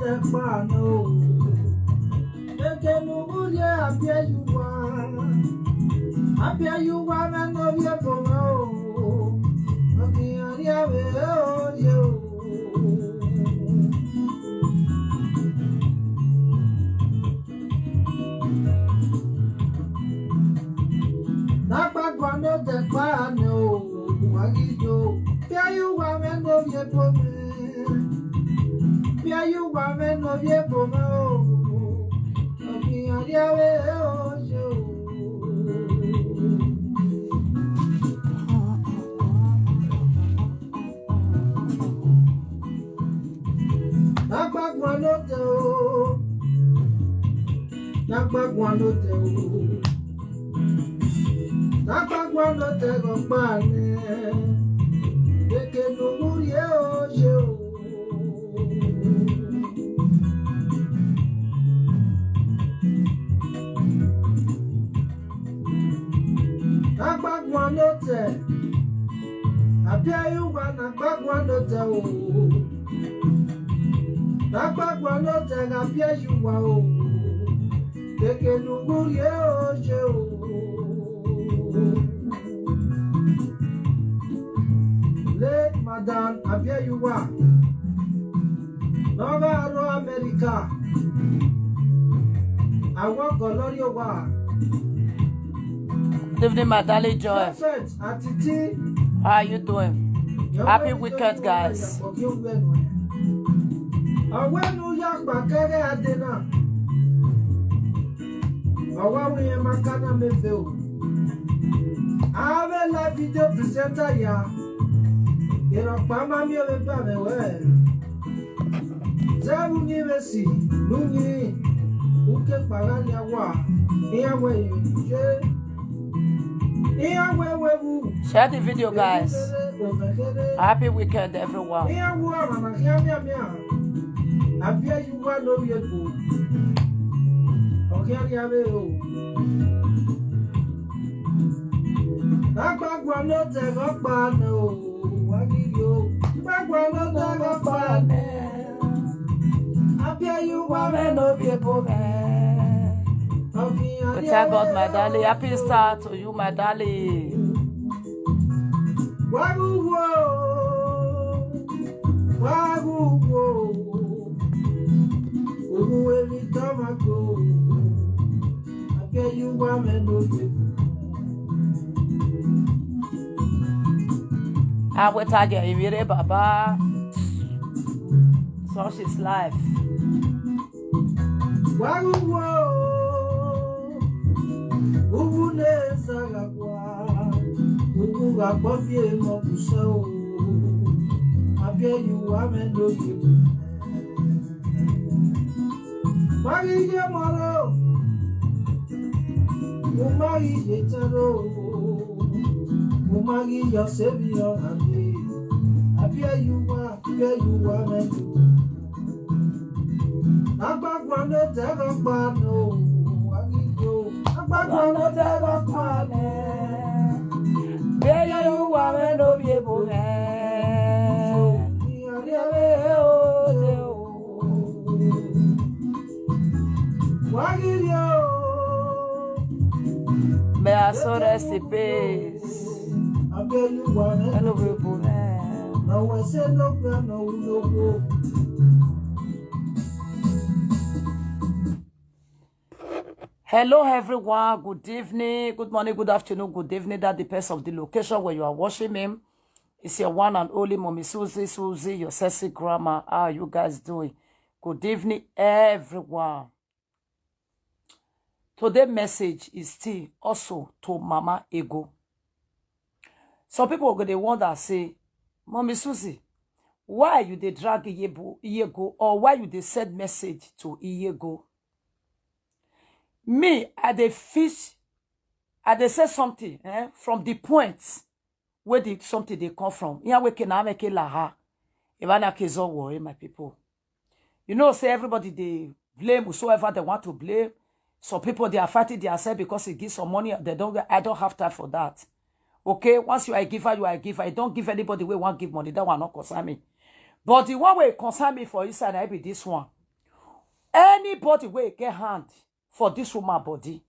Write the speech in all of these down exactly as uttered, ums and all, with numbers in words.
Ekpano. Ekenugurie apia yuwa. Apia yuwa me no vie pomo. Okiaria we o yo. Nakpa kwano te kpano. Wagijo. Pia yuwa me no vie pomo. Pia yuwa me no vie pomo. Okiaria we o yo. Nakpa kwano te o. Nakpa kwano te o. Nakpa kwano te go kpane. Ekenugurie o yo. Nakpa kwano te. Apia yuwa nakpa kwano te o. Nakpa kwano te apia yuwa o. Ekenugurie o yo. Late Madam Abiayuwa. Nova Aro America. I want Golorio wa. Good evening, my darling Joy. Prophet Atiti. How are you doing? Happy weekend, guys. Awenu ya kpakere adena. Awa we makana meveo. Ave la video presenter ya. Ero kpama mi ove pa me we. Zeru ni vesi, nuni, uke kpagani awa, iyawe yuje, iyawe wevu. Share the video, guys. Happy weekend, everyone. Iyawe amana kia mia mia. Apia yuwa no yeku. Okia kia ve o. Nakpa kwano te go kpano. We thank God, my darling. Happy Easter to you, my darling. Aweta ge ivire baba. Such is life. Waguwo, ubu neza gakwa, ubu gakwa fie mo kusao. Apia yuwa me no ye. Magi ye moro, umagi ye taro, umagi ya sebi ya ande. Apia yuwa, apia yuwa me. Nakpa kwano te go kpano, wagijo. Nakpa kwano te go kpano. Apia yuwa me no vie bo me. Wagijo. May our soul rest in peace. Hello, people. Hello, everyone. Good evening, good morning, good afternoon, good evening. That depends of the location where you are watching me. It's your one and only Mommy Susie, Susie, your sexy grandma. How are you guys doing? Good evening, everyone. Today message is still also to Mama Ego. Some people go dey wonder say, "Mommy Susie, why you dey drag Iyebo, Iyego, or why you dey send message to Iyego?" Me, I dey fish, I dey say something, eh, from the point where the something dey come from. Iya we ke na me ke la ha. Eba na ke zo wo, eh, my people. You know, say everybody dey blame whosoever they want to blame. Some people, they are fighting themselves because he gives some money. They don't. I don't have time for that. Okay, once you are a giver, you are a giver. I don't give anybody wey wan give money. That one not concern me. But the one wey concern me for inside, I be this one. Anybody wey get hand for this woman body,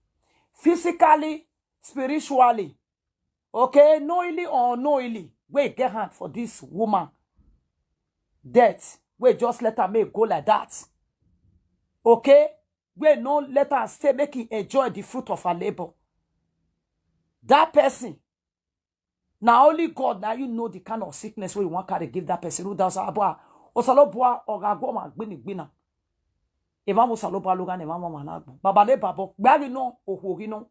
physically, spiritually, okay, knowingly or unknowingly, wey get hand for this woman death, wey just let her make go like that, okay, wey no let her stay make he enjoy the fruit of her labor, that person, na only God, na you know the kind of sickness wey you wan carry give that person. Who does abua? Osalobua oga goma gbini gbina. Ema mo salobua loga ne mama mana gbo. Baba ne babo. Gbari no, ohuogi no.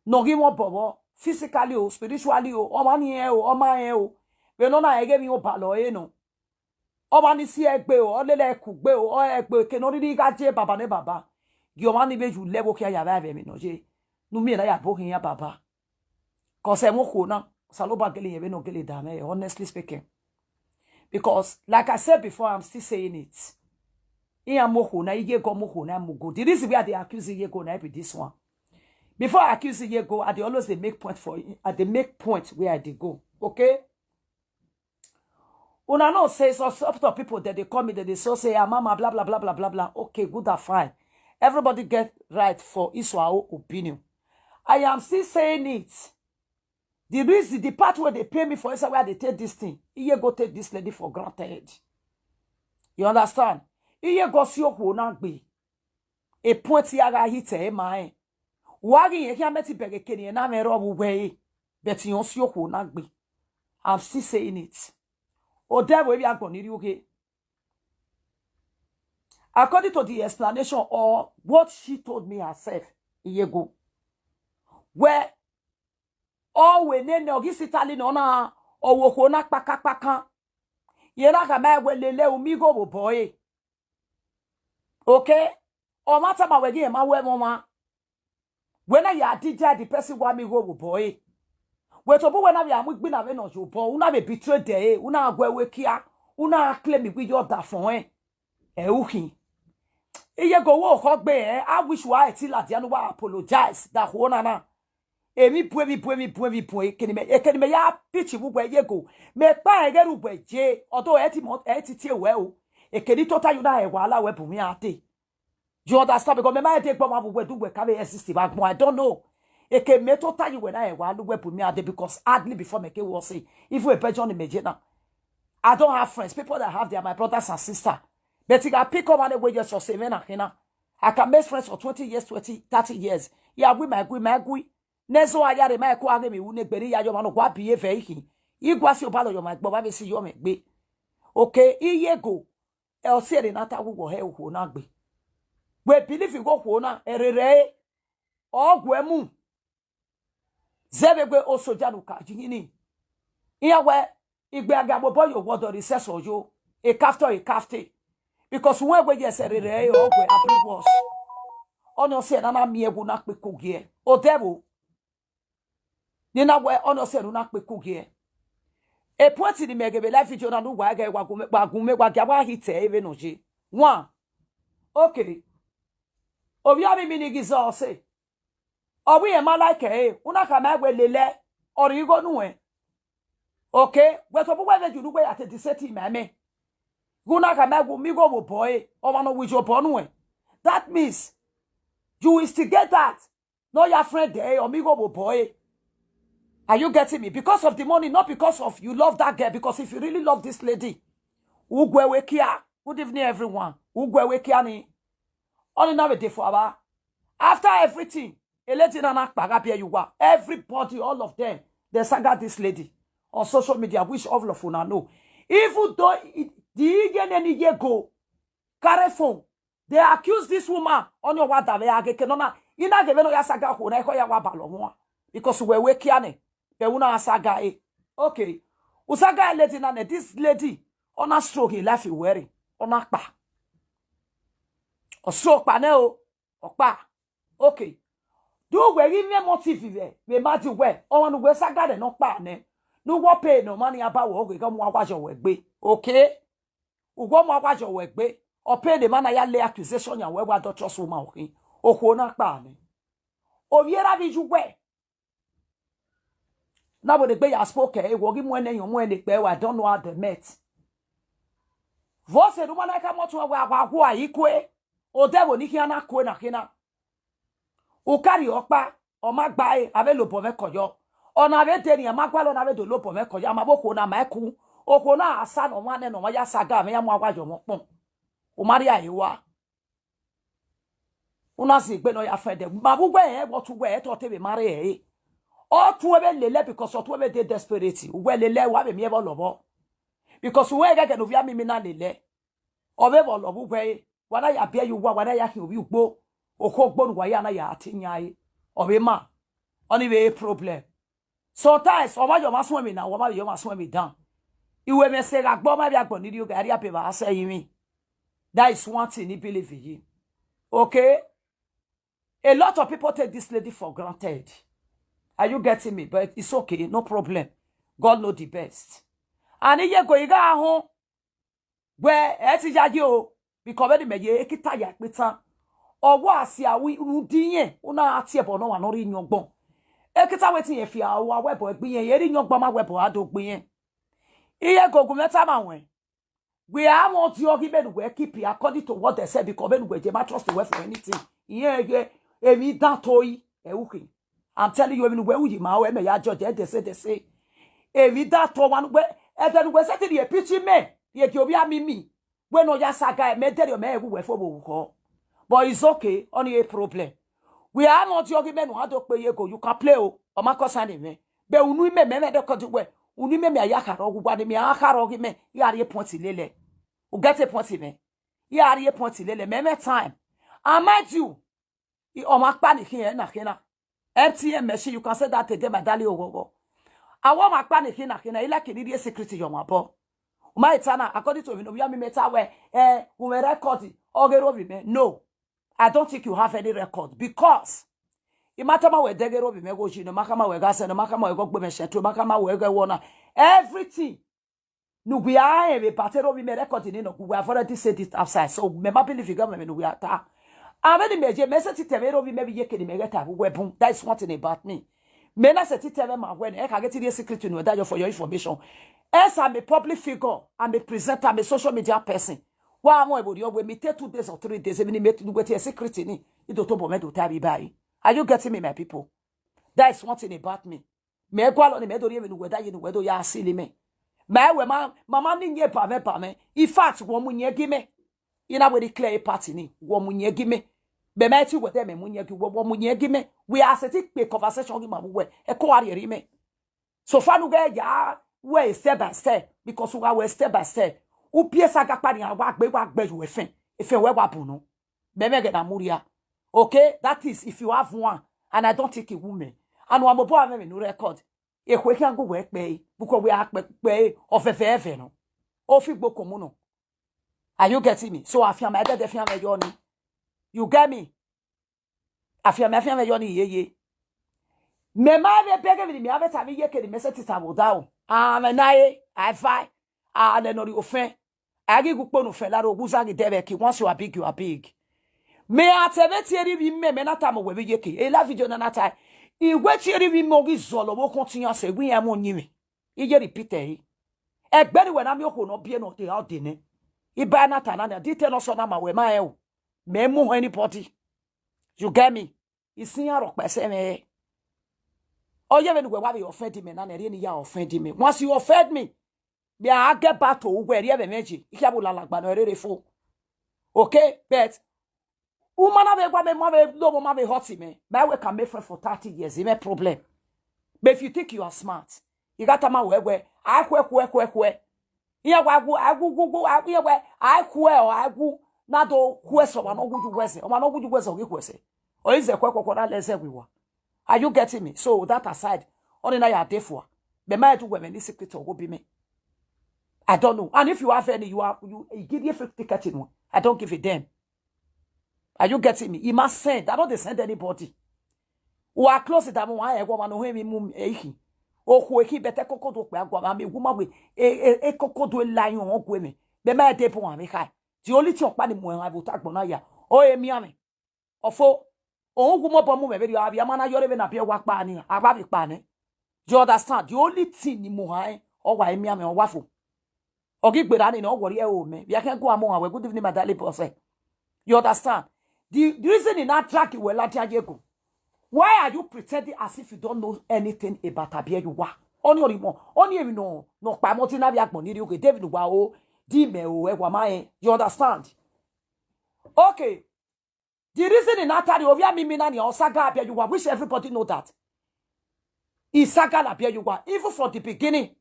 No gi mo bobo. Physically o, spiritually o, ọmọ ni e o, ọmọ e o. We no na ege mi o balo e no. Ọmọ ni si egbe o, olele ku gbe o, o egbe ke no ri ga je baba ne baba. Gi ọmọ ni be ju lewo ki aya ba be mi no je. Nu mi na ya bo hin ya baba. Cause e mo ko na, saloba gele ye be no gele da me, honestly speaking. Because, like I said before, I'm still saying it. Iya mo ko na, iye go mo ko na mo go. The reason why they accuse iye go na be this one. Before I accuse iye go, I dey always dey make point for, I dey make point where I dey go. Okay? Una know say some sort of people that they call me, that they so say, ah, mama, blah, blah, blah, blah, blah, blah. Okay, good and fine. Everybody get right for his or her own opinion. I am still saying it. The reason, the part where they pay me for is where they take this thing. Iye go take this lady for granted. You understand? Iye go si oku na gbe. A point ya ga hit e ma e. Wagi ye kia meti bege keni e na me robu we. But you si oku na gbe. I'm still saying it. O devil, if you are going to, okay. According to the explanation or what she told me herself, iye go. Where all we ne ne ogisi tali no na owo ko na pakapaka. Ye na ka me we lele umi go bo boy. Okay? O ma ta ma we gi ma we mo ma. When I ya D J, the person wa mi go bo boy. We to bu when I ya mu gbi na we no jo bo. Una be betray de. Una gwe we kia. Una claim mi with your da phone eh. E uhin. Iye go wo ko gbe eh. I wish wa e ti la dia no wa apologize. Da ho na na. Emi bu, emi bu, emi bu, emi bu. Ekeni me, ekeni me ya pitch bu gbe iye go. Me pa e geru gbe je. Odo e ti mo, e ti tie we o. Ekeni tota you na e wa la we bu mi ate. You understand? Because me ma e de gbo ma bu we du we ka be exist ba gbo. I don't know. Eke me tota you we na e wa lu we bu mi ate because hardly before me ke wo say. If we be John me je na. I don't have friends. People that have, they are my brothers and sisters. But you can pick up and where you're so saving and hina. I can make friends for twenty years, twenty, thirty years. Yeah, we might, we might, we. Nezo ayare ma ko age mi une gberi ya yo manu gwa behave ihi. Igwa si obalo yo ma gbo ba be si yo me gbe. Okay, iye go. E o si ere na ta wo he ohu na gbe. We believe in go ho na erere. Ogwe mu. Zebe gwe o soja nu ka jini. Iya we igbe aga bo boyo wo do recess ojo. E kafto e kafte. Because when we yes erere ogwe abri wash. Ono se na na mi egu na pe kogie. O devil. Ni na we ono se na pe kogie. E point ni mege be live video na nu wa ge wa gume wa gume wa ge wa hit e eve no je. One. Okay. Obi abi mi ni gizo se. Obi e ma like e. Una ka ma we lele. Ori go nu e. Okay. We to bu we ve ju nu we ya te di se ti me me. Una ka ma we mi go bo boy. O ma no we jo bo nu e. That means you instigate that. No, your friend there, or me go bo boy. Are you getting me? Because of the money, not because of you love that girl. Because if you really love this lady, Ugwe Wekia, good evening, everyone. Ugwe Wekia ni. Only now a day for our. After everything, a lady na na kpaga be you are. Everybody, all of them, they saga this lady on social media, which all of una know. Even though it, the year any year go, carry phone, they accuse this woman on your water. They are getting on. Ina gave no ya saga ho na ko ya wa balo mo because we we kiane. Be una saga e. Okay. Usaga lady na ne, this lady on a stroke in life you wearing. On a pa. O so pa ne o. O pa. Okay. Do we give me motive we. We ma di we. O wanu we saga de no pa ne. No wo pay no money about wo we go mo wa jo we gbe. Okay? Ugwo mo wa jo we gbe. O pay the man ya lay accusation ya we wa do trust woman okin. O ko na pa ni. O ye ra bi ju we. Na bo de gbe ya spoke e wo gi mo ene yan mo ene pe wa, don't know how they met. Vo se ru mana ka mo tun wa wa wa ikwe. Odewo ni hiana kue na hina. Ukari okpa, oma gbae, ave lobo me koyo. Ona ve deni ama gwalo na ve do lobo me koyo, ama boko na ma eku. Oko na asa no wane no ya saga me ya mo agwa yo mo pon. O Maria ewa. Una si gbe no ya fede. Ma bu gbe e wo tu gbe e to te be mare e. O tu ebe lele because o tu ebe de desperate. Ugbe lele wa be mi ebo lobo. Because we gege no via mi mi na lele. O be bo lobo gbe e. Wana ya bia yu wa, wana ya ki obi ugbo. Oko gbo nu wa ya na ya atinya e. O be ma. Oni be problem. Sometimes, o ma yo ma swear me na, o ma yo ma swear me down. Iwe me se ga gbo ma bia gbo ni ri o ga ri ape ba se yi mi. That is one thing he believe in. Okay? A lot of people take this lady for granted. Are you getting me? But it's okay, no problem. God know the best. And iye go iga ahun. Gbe e ti ya ye o. Because when me ye ekita ya pe tan. Owo asi awi ru di yen. Una ati ebo no wa no ri yan gbon. Ekita wetin yen fi awo awe bo gbe yen. Ye ri yan gbon ma we bo ado gbe yen. Iye gogun meta ma wen. We are want you give men we keep it according to what they said because men we dey ma trust we for anything. Iye ye emi dan toyi e uke. I'm telling you, even when we ma we me ya judge, they say, they say. Emi dan to one we e then we say the pity me. Ye ki obi ami mi. We no ya saga me dere me ewu we for wo ko. But it's okay, only a problem. We are not your men who had to pay go. You can play o. O ma ko sani me. Be unu me me me de ko we. Unu me me ya karo gu wa ni me a karo gi me. Ya ri point lele. U get a point me. Ya ri point lele. Me me time. I mind you. I o ma pa ni kin na kin na. M T N machine, you can say that today, my darling ogogo. I want ma pa ni kin na kin na. I like ni ri secret yo ma bo. My eternal, according to me, no, we are me meta we. Eh, we record. Ogero bi me. No. I don't think you have any record because imatama we degero bi me go ji no makama we ga se no makama we go gbe me shentu makama we ga wona everything. No, we are a batero bi me record ni no we have already said it outside. So me ma believe you government no we are ta. Ameni meje me se ti tevero bi me bi yeke ni me get abu we bun. That is one thing about me. Me na se ti teve ma we e ka get the secret no that for your information. Yes, I'm a public figure. I'm a presenter. I'm a social media person. Wa mo ebo ri ogbe mi take two days or three days. Emi ni me tu we ti secret ni. Ido to bo me do tabi bayi. Are you getting me, my people? That is one thing about me. Me gwa lo ni me do ri emi ni we da ye ni we do ya sili me. Me we ma mama ni nye ba me ba me. In fact, wo mu nye gi me. Ina we di clear party ni. Wo mu nye gi me. Be me ti we de me mu nye gi wo wo mu nye gi me. We are setting pe conversation gi ma we. E ko ari ri me. So far nu ge ya we step by step because we are step by step. U pie saga pa ni awa gbe wa gbe you efen. Efen we wa bunu. Be me ge na muria. Okay, that is if you have one and I don't think a woman. And wa mo bo ave me no record. E ko e kan go we pe because we are pe pe o fe fe fe no. O fi gbo ko mu no. Are you getting me? So afian me de de fian me yo ni. You get me? Afian me afian me yo ni ye ye. Me ma be bege mi mi ave ta mi ye ke ni me se ti ta bo da o. Ah me na e, I fi. Ah le no ri ofen. Agi gu ponu fe la ro gu za gi debe ki once you are big you are big. Me atebe ti eri bi me me na ta mo we bi ye ke. E la video na na ta. Iwe ti eri bi mo gi zolo wo kon ti yan se wi ya mo nyi mi. Iye repeat e. Egbe ni we na mi oko no bi e no te ha de ne. Iba na ta na na di te no so na ma we ma e o. Me mu anybody. You get me? Isin ya ro pese me. Oye me ni we wa be offend me na na ri ni ya offend me. Once you offend me, me I get back to we ri e be meji. Ikia bu la la gba no rere fo. Okay, but woman have a woman have a no woman have a hot me. My we can make friend for thirty years. Is a problem. But if you think you are smart, you got a man we we. I kwe kwe kwe kwe. Iya wa gu agu gu gu agu iya we. I kwe o agu na do kwe so wa no gu ju we se. O ma no gu ju we so gi kwe se. O ize kwe kwe kwe na le se wi wa. Are you getting me? So that aside, only na ya dey for. Be my do women this secret or go be me. I don't know. And if you have any, you are you, you give you free ticket in one. I don't give a damn. Are you getting me? He must send. I don't dey send anybody. Wa close it down. Wa ego ma no he mi mu ehi. O ko ehi bete koko do pe agwa ma mi wu ma we. E e e koko do la yon ogwe me. Be ma de po wa mi kai. The only thing opa ni mo en abu ta gbona ya. O e mi ame. Ofo. O wu mo bo mu me be ri abi ama na yore be na bi wa pa ni. Agba bi pa ni. Do you understand? The only thing ni mo ha e. O wa e mi ame o wa fo. Ogi gbera ni no worry e o me. We can go amo we. Good evening, my darling boss. You understand? The, the reason in that track you were Ladiajego. Why are you pretending as if you don't know anything about Abiejuwa? Only Orimo, only if you know no Pamoti Nabi Agbon, you get David Wao, Dime, whatever my, you understand? Okay. The reason in Atari Ovia Mimina ni Osaga Abiejuwa, which everybody know that. Isaga Abiejuwa, even from the beginning,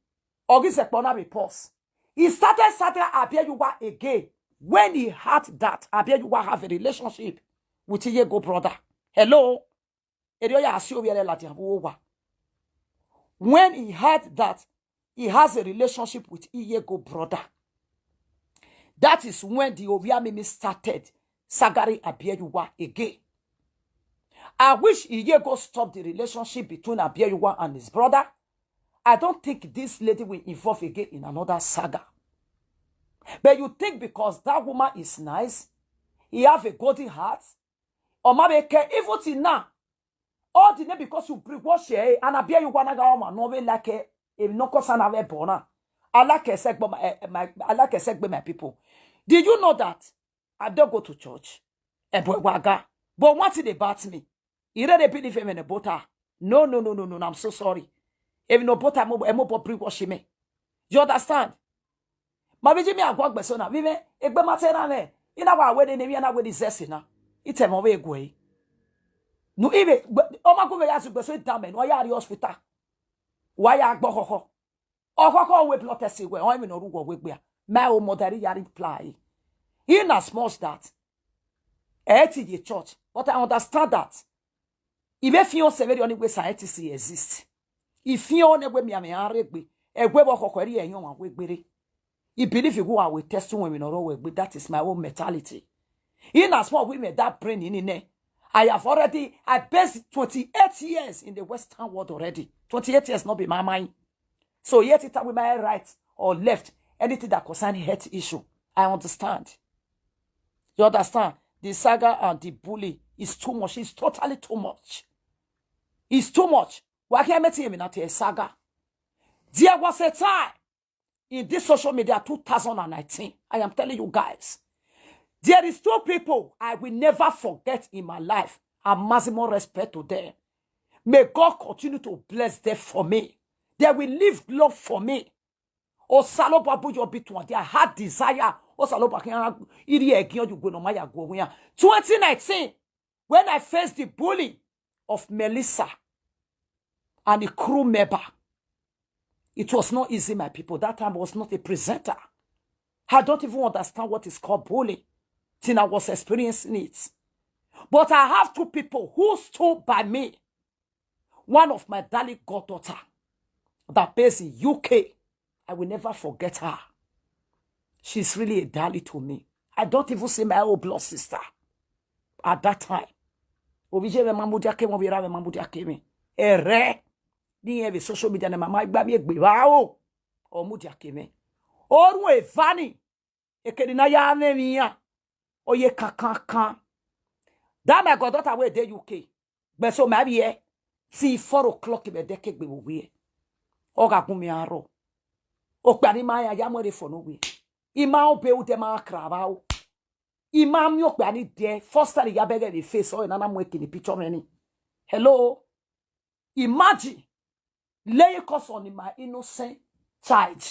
Ogi Sekpona reports. He started Saga Abiejuwa again when he heard that Abiejuwa have a relationship with Iyego brother. Hello? Erioya Asiobiele Latiabuwa. When he heard that he has a relationship with Iyego brother, that is when the Obiamimi started Sagari Abiejuwa again. I wish Iyego stopped the relationship between Abiejuwa and his brother. I don't think this lady will involve again in another saga. But you think because that woman is nice, he have a golden heart, or maybe care, even till now, all the name because you bring wash eh, and Abiejuwa na ga woman no be like eh, if no cause and have bona. I like a sec, but my, eh, my, I like a sec, my people. Did you know that I don't go to church? Eh, boy, waga. But one thing about me, you really believe him in a butter. No, no, no, no, no, no, I'm so sorry. If no butter, I'm more bring wash me. You understand? Ma bi ji mi agwa gbe so na, bi me, egbe ma te na me. Ina wa we de ne mi na we di zesi na. Ite mo we gwe. No ibe, o ma gwe ya su gbe so da me, no ya ri hospital. Wa ya gbo koko. O koko we blood test we, o mi no ru wo we gbe. My own mother ya reply. In as much that, eh, ti ye church, but I understand that. Ibe fi on severi on we scientists exist. If you on we mi ame aregbe, egwe bo kokori eyan wa we gbere. I believe you go with testimony no ro we gbe. That is my own mentality. In as small women that brain in ne. I have already, I based twenty-eight years in the Western world already. Twenty-eight years not be my mind. So yet it with my right or left, anything that concern health issue. I understand. You understand? The saga and the bully is too much. It's totally too much. It's too much. Why can't I tell you not a saga? There was a time in this social media two thousand nineteen. I am telling you guys, there is two people I will never forget in my life. And maximum respect to them. May God continue to bless them for me. They will live love for me. Osaloba buyo bitu, their heart desire. Osaloba kiyan iri egion you go no maya go wiyan. Twenty nineteen, when I faced the bully of Melissa and the crew member, it was not easy, my people. That time I was not a presenter. I don't even understand what is called bully till I was experiencing it. But I have two people who stood by me. One of my darling goddaughter that based in U K, I will never forget her. She's really a darling to me. I don't even see my own blood sister at that time. Obije me mamudia ke mo bira me mamudia ke me. Ere. Ni every social media na mama gba mi egbe wa o. O mudia ke me. Orun evani. Ekedi na ya me mi ya. Oye kankan kan. That my goddaughter wey dey U K. Gbe so my be here. Till four o'clock be dey kegbe wo we. Oga gun mi aro. Okpe ani ma ya ya mo re for no we. Ima o be u de ma kraba o. Ima mi okpe ani de. First time ya bege the face o na na mo ekini picture me ni. Hello. Imagine laying curse on my innocent child.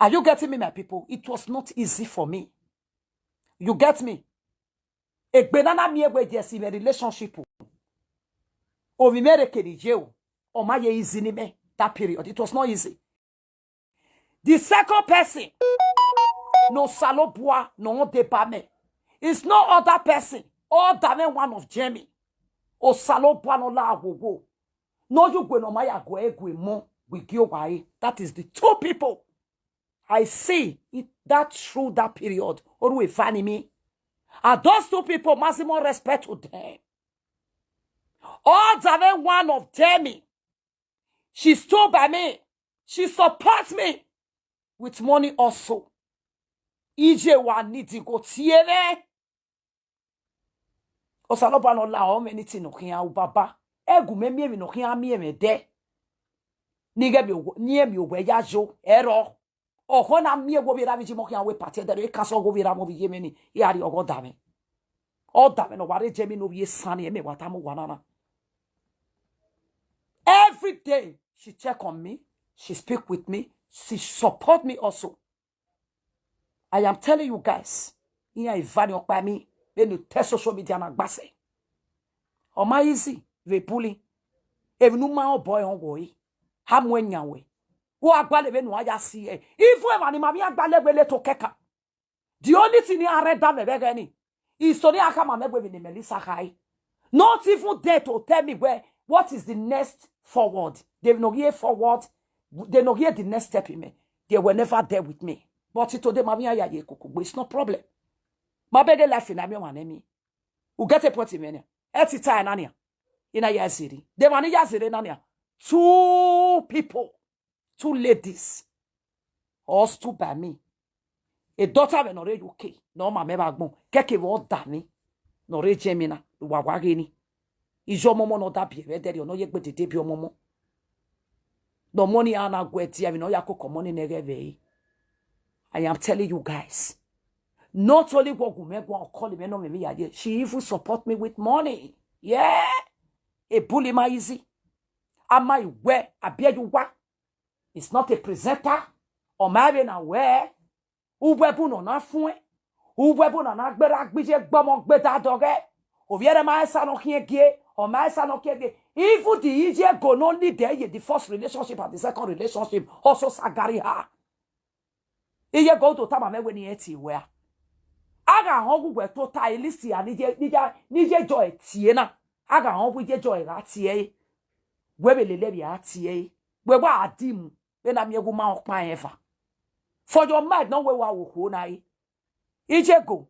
Are you getting me, my people? It was not easy for me. You get me? Egbe nana mi egbe yes in a relationship. O mi mere kedi je o. O ma ye easy ni me that period. It was not easy. The second person, no Salobua, no de ba me. It's no other person other than one of Jamie. O Salobua no la wo wo. No you go no maya go egwe mo. We give why. That is the two people I see it, that through that period. Or we find me. And those two people, maximum respect to them. Other than one of Jamie. She stood by me. She supports me with money also. Ije wa nidi go tiere. Osaloba no la o many thing no kiyan u baba. Egu me mi emi no kiyan mi emi de. Ni ge bi owo, ni emi owo ya jo ero. Oho na mi ego vira viji mo kian we pate de ka so go vira mo vi yemeni. Yari ogo dame. O dame no ware jemi no ye sani eme watamu wanana. Every day she check on me, she speak with me, she support me also. I am telling you guys, iya ivani okpa mi, when you test social media na gbase. O ma easy, ve bully. If no ma o boy on go e, ha mo enya we. Wo agbale ve no aya si e. If we mani ma mi agbale we le to keka. The only thing I read that me begani is to the akama me we ni Melissa Kai. Not even there to tell me where what is the next forward. They no hear forward. They no hear the next step in me. They were never there with me. But it today, mami aya ye kuku. It's no problem. Ma bege life in ami one enemy. U get a point in many. Eti ta nania. Ina yaziri. The money yaziri nania. Two people, two ladies, all stood by me. A daughter we no re U K. No ma me bagbon. Keke wo dani. No re jemina. Wa wa gini. Ijo momo no da bi we deri, no ye gbe dede bi omomo. No money ana gwe ti abi no ya koko money nege ve. I am telling you guys. Not only what gume go call me no me ya ye. She even support me with money. Yeah. A bully my easy. Am I where I bear you what? It's not a presenter. Or my na where? Uwe bu no na fun e. Uwe bu no na gbera gbije gbomo gbe da doge. Oviere ma esa no kin gie. Or ma esa no kin gie. Even the ije go no lead there, the first relationship and the second relationship also sagari her. Iye go to tama me we ni eti we a. Aga hon gu we to ta ilisi a nije nije nije joy tie na. Aga hon gu je joy ra tie. We be lele bi a tie. We wa adim. We na mi egu ma okpa ever. For your mind no we wa wo ko na e. Ije go.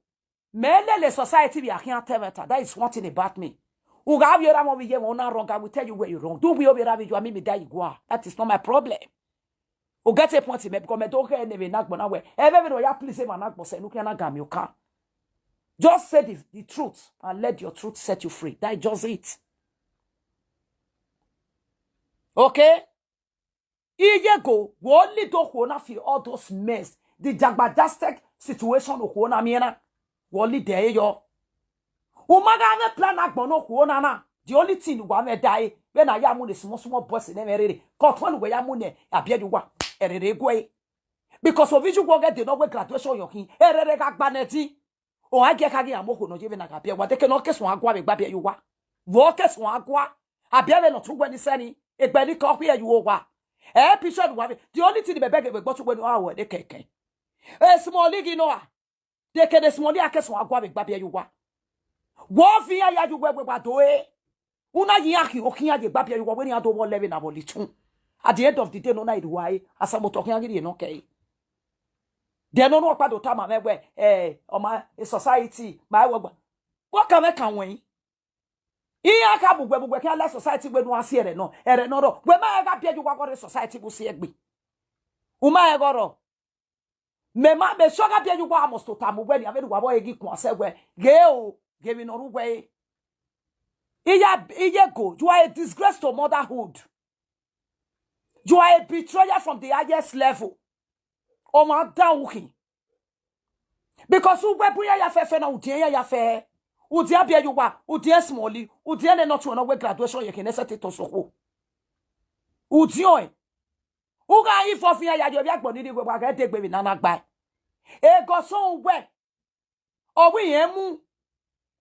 Me lele society bi akin ateveta. That is one thing about me. Uga have your mo ye won wrong. I will tell you where you wrong. Do we obi rabi you ami mi die igwa. That is not my problem. U get a point in me because me don't care any na gbona we. Every no ya please ma na gbose no can na gam you can. Just say the, the truth and let your truth set you free. That is just it. Okay? Iye go, we only do kona fi all those mess. The jagbadastic situation of kona miena. We only there yo. Umaga ave plan agbono kona na. The only thing we ave die. When I am the small small boss in every. Control where ya mune. Abia you wa. Erere gwe. Because of you go get the no graduation yo kin. Erere ga gbaneti. O age ka ge amoko no jeve na ga bia wa de ke no ke so agwa be gba bia you wa. Wo ke so agwa. Abia be no tu gwe ni sani. Egbe ni ka hwe you wa. E picture wa be. The only thing be beg be gbo tu gwe no awo de keke. E small league no a. De ke de small league ake so agwa be gba bia you wa. Wo fi ya ya you we we wa do e. Una yi aki o kiyan ye gba bia you wa we ni ado wo leve na wo litun. At the end of the day no na idu wa e. Asamoto kiyan giri no ke. Then no no pa do ta ma me we eh o ma e society ma we gba. Wo ka me ka won. Iya ka bugwe bugwe ke ala society we no asi ere no. Ere no ro. We ma e ga bia you wa go re society bu si egbe. U ma e go ro. Me ma me shoga bia you wa must to ta mu we ni ave wa bo egi kun ase we. Ge o. Ge mi no ru we. Iya iye go. You are a disgrace to motherhood. You are a betrayer from the highest level. O ma da uhi. Because u we bu ya ya fe fe na u die ya ya fe. U die bia you wa, u die small, u die ne not no we graduation ye kene set to so ho. U die o. U ga ifo fi ya ya yo bia gbo ni ni we wa ga de gbe mi na na gba. E go so we. O we yen mu.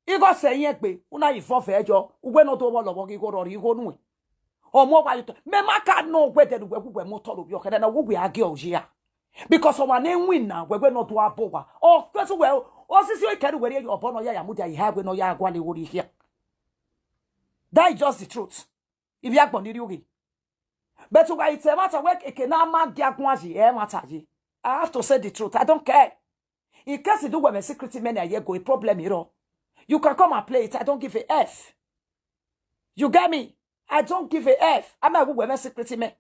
Igo se yen gbe, una ifo fe jo, u we no do wo lo wo ki go ro ri go nu. O mo wa yo to. Me ma ka no we de we we mo to lo bi o kere na wo we age o ya. Because o wa na win na we we no do abo wa. O pe su we o sisi o ikeru we ri yo bo no ya ya mu dia ihe we no ya agwa le wo ri here. That is just the truth. If you are born in But to why it's a matter where it can now man get one e matter ye. I have to say the truth. I don't care. In case you do women secret men a ye go a problem you know. You can come and play it. I don't give a F. You get me? I don't give a F. I'm a women secret men.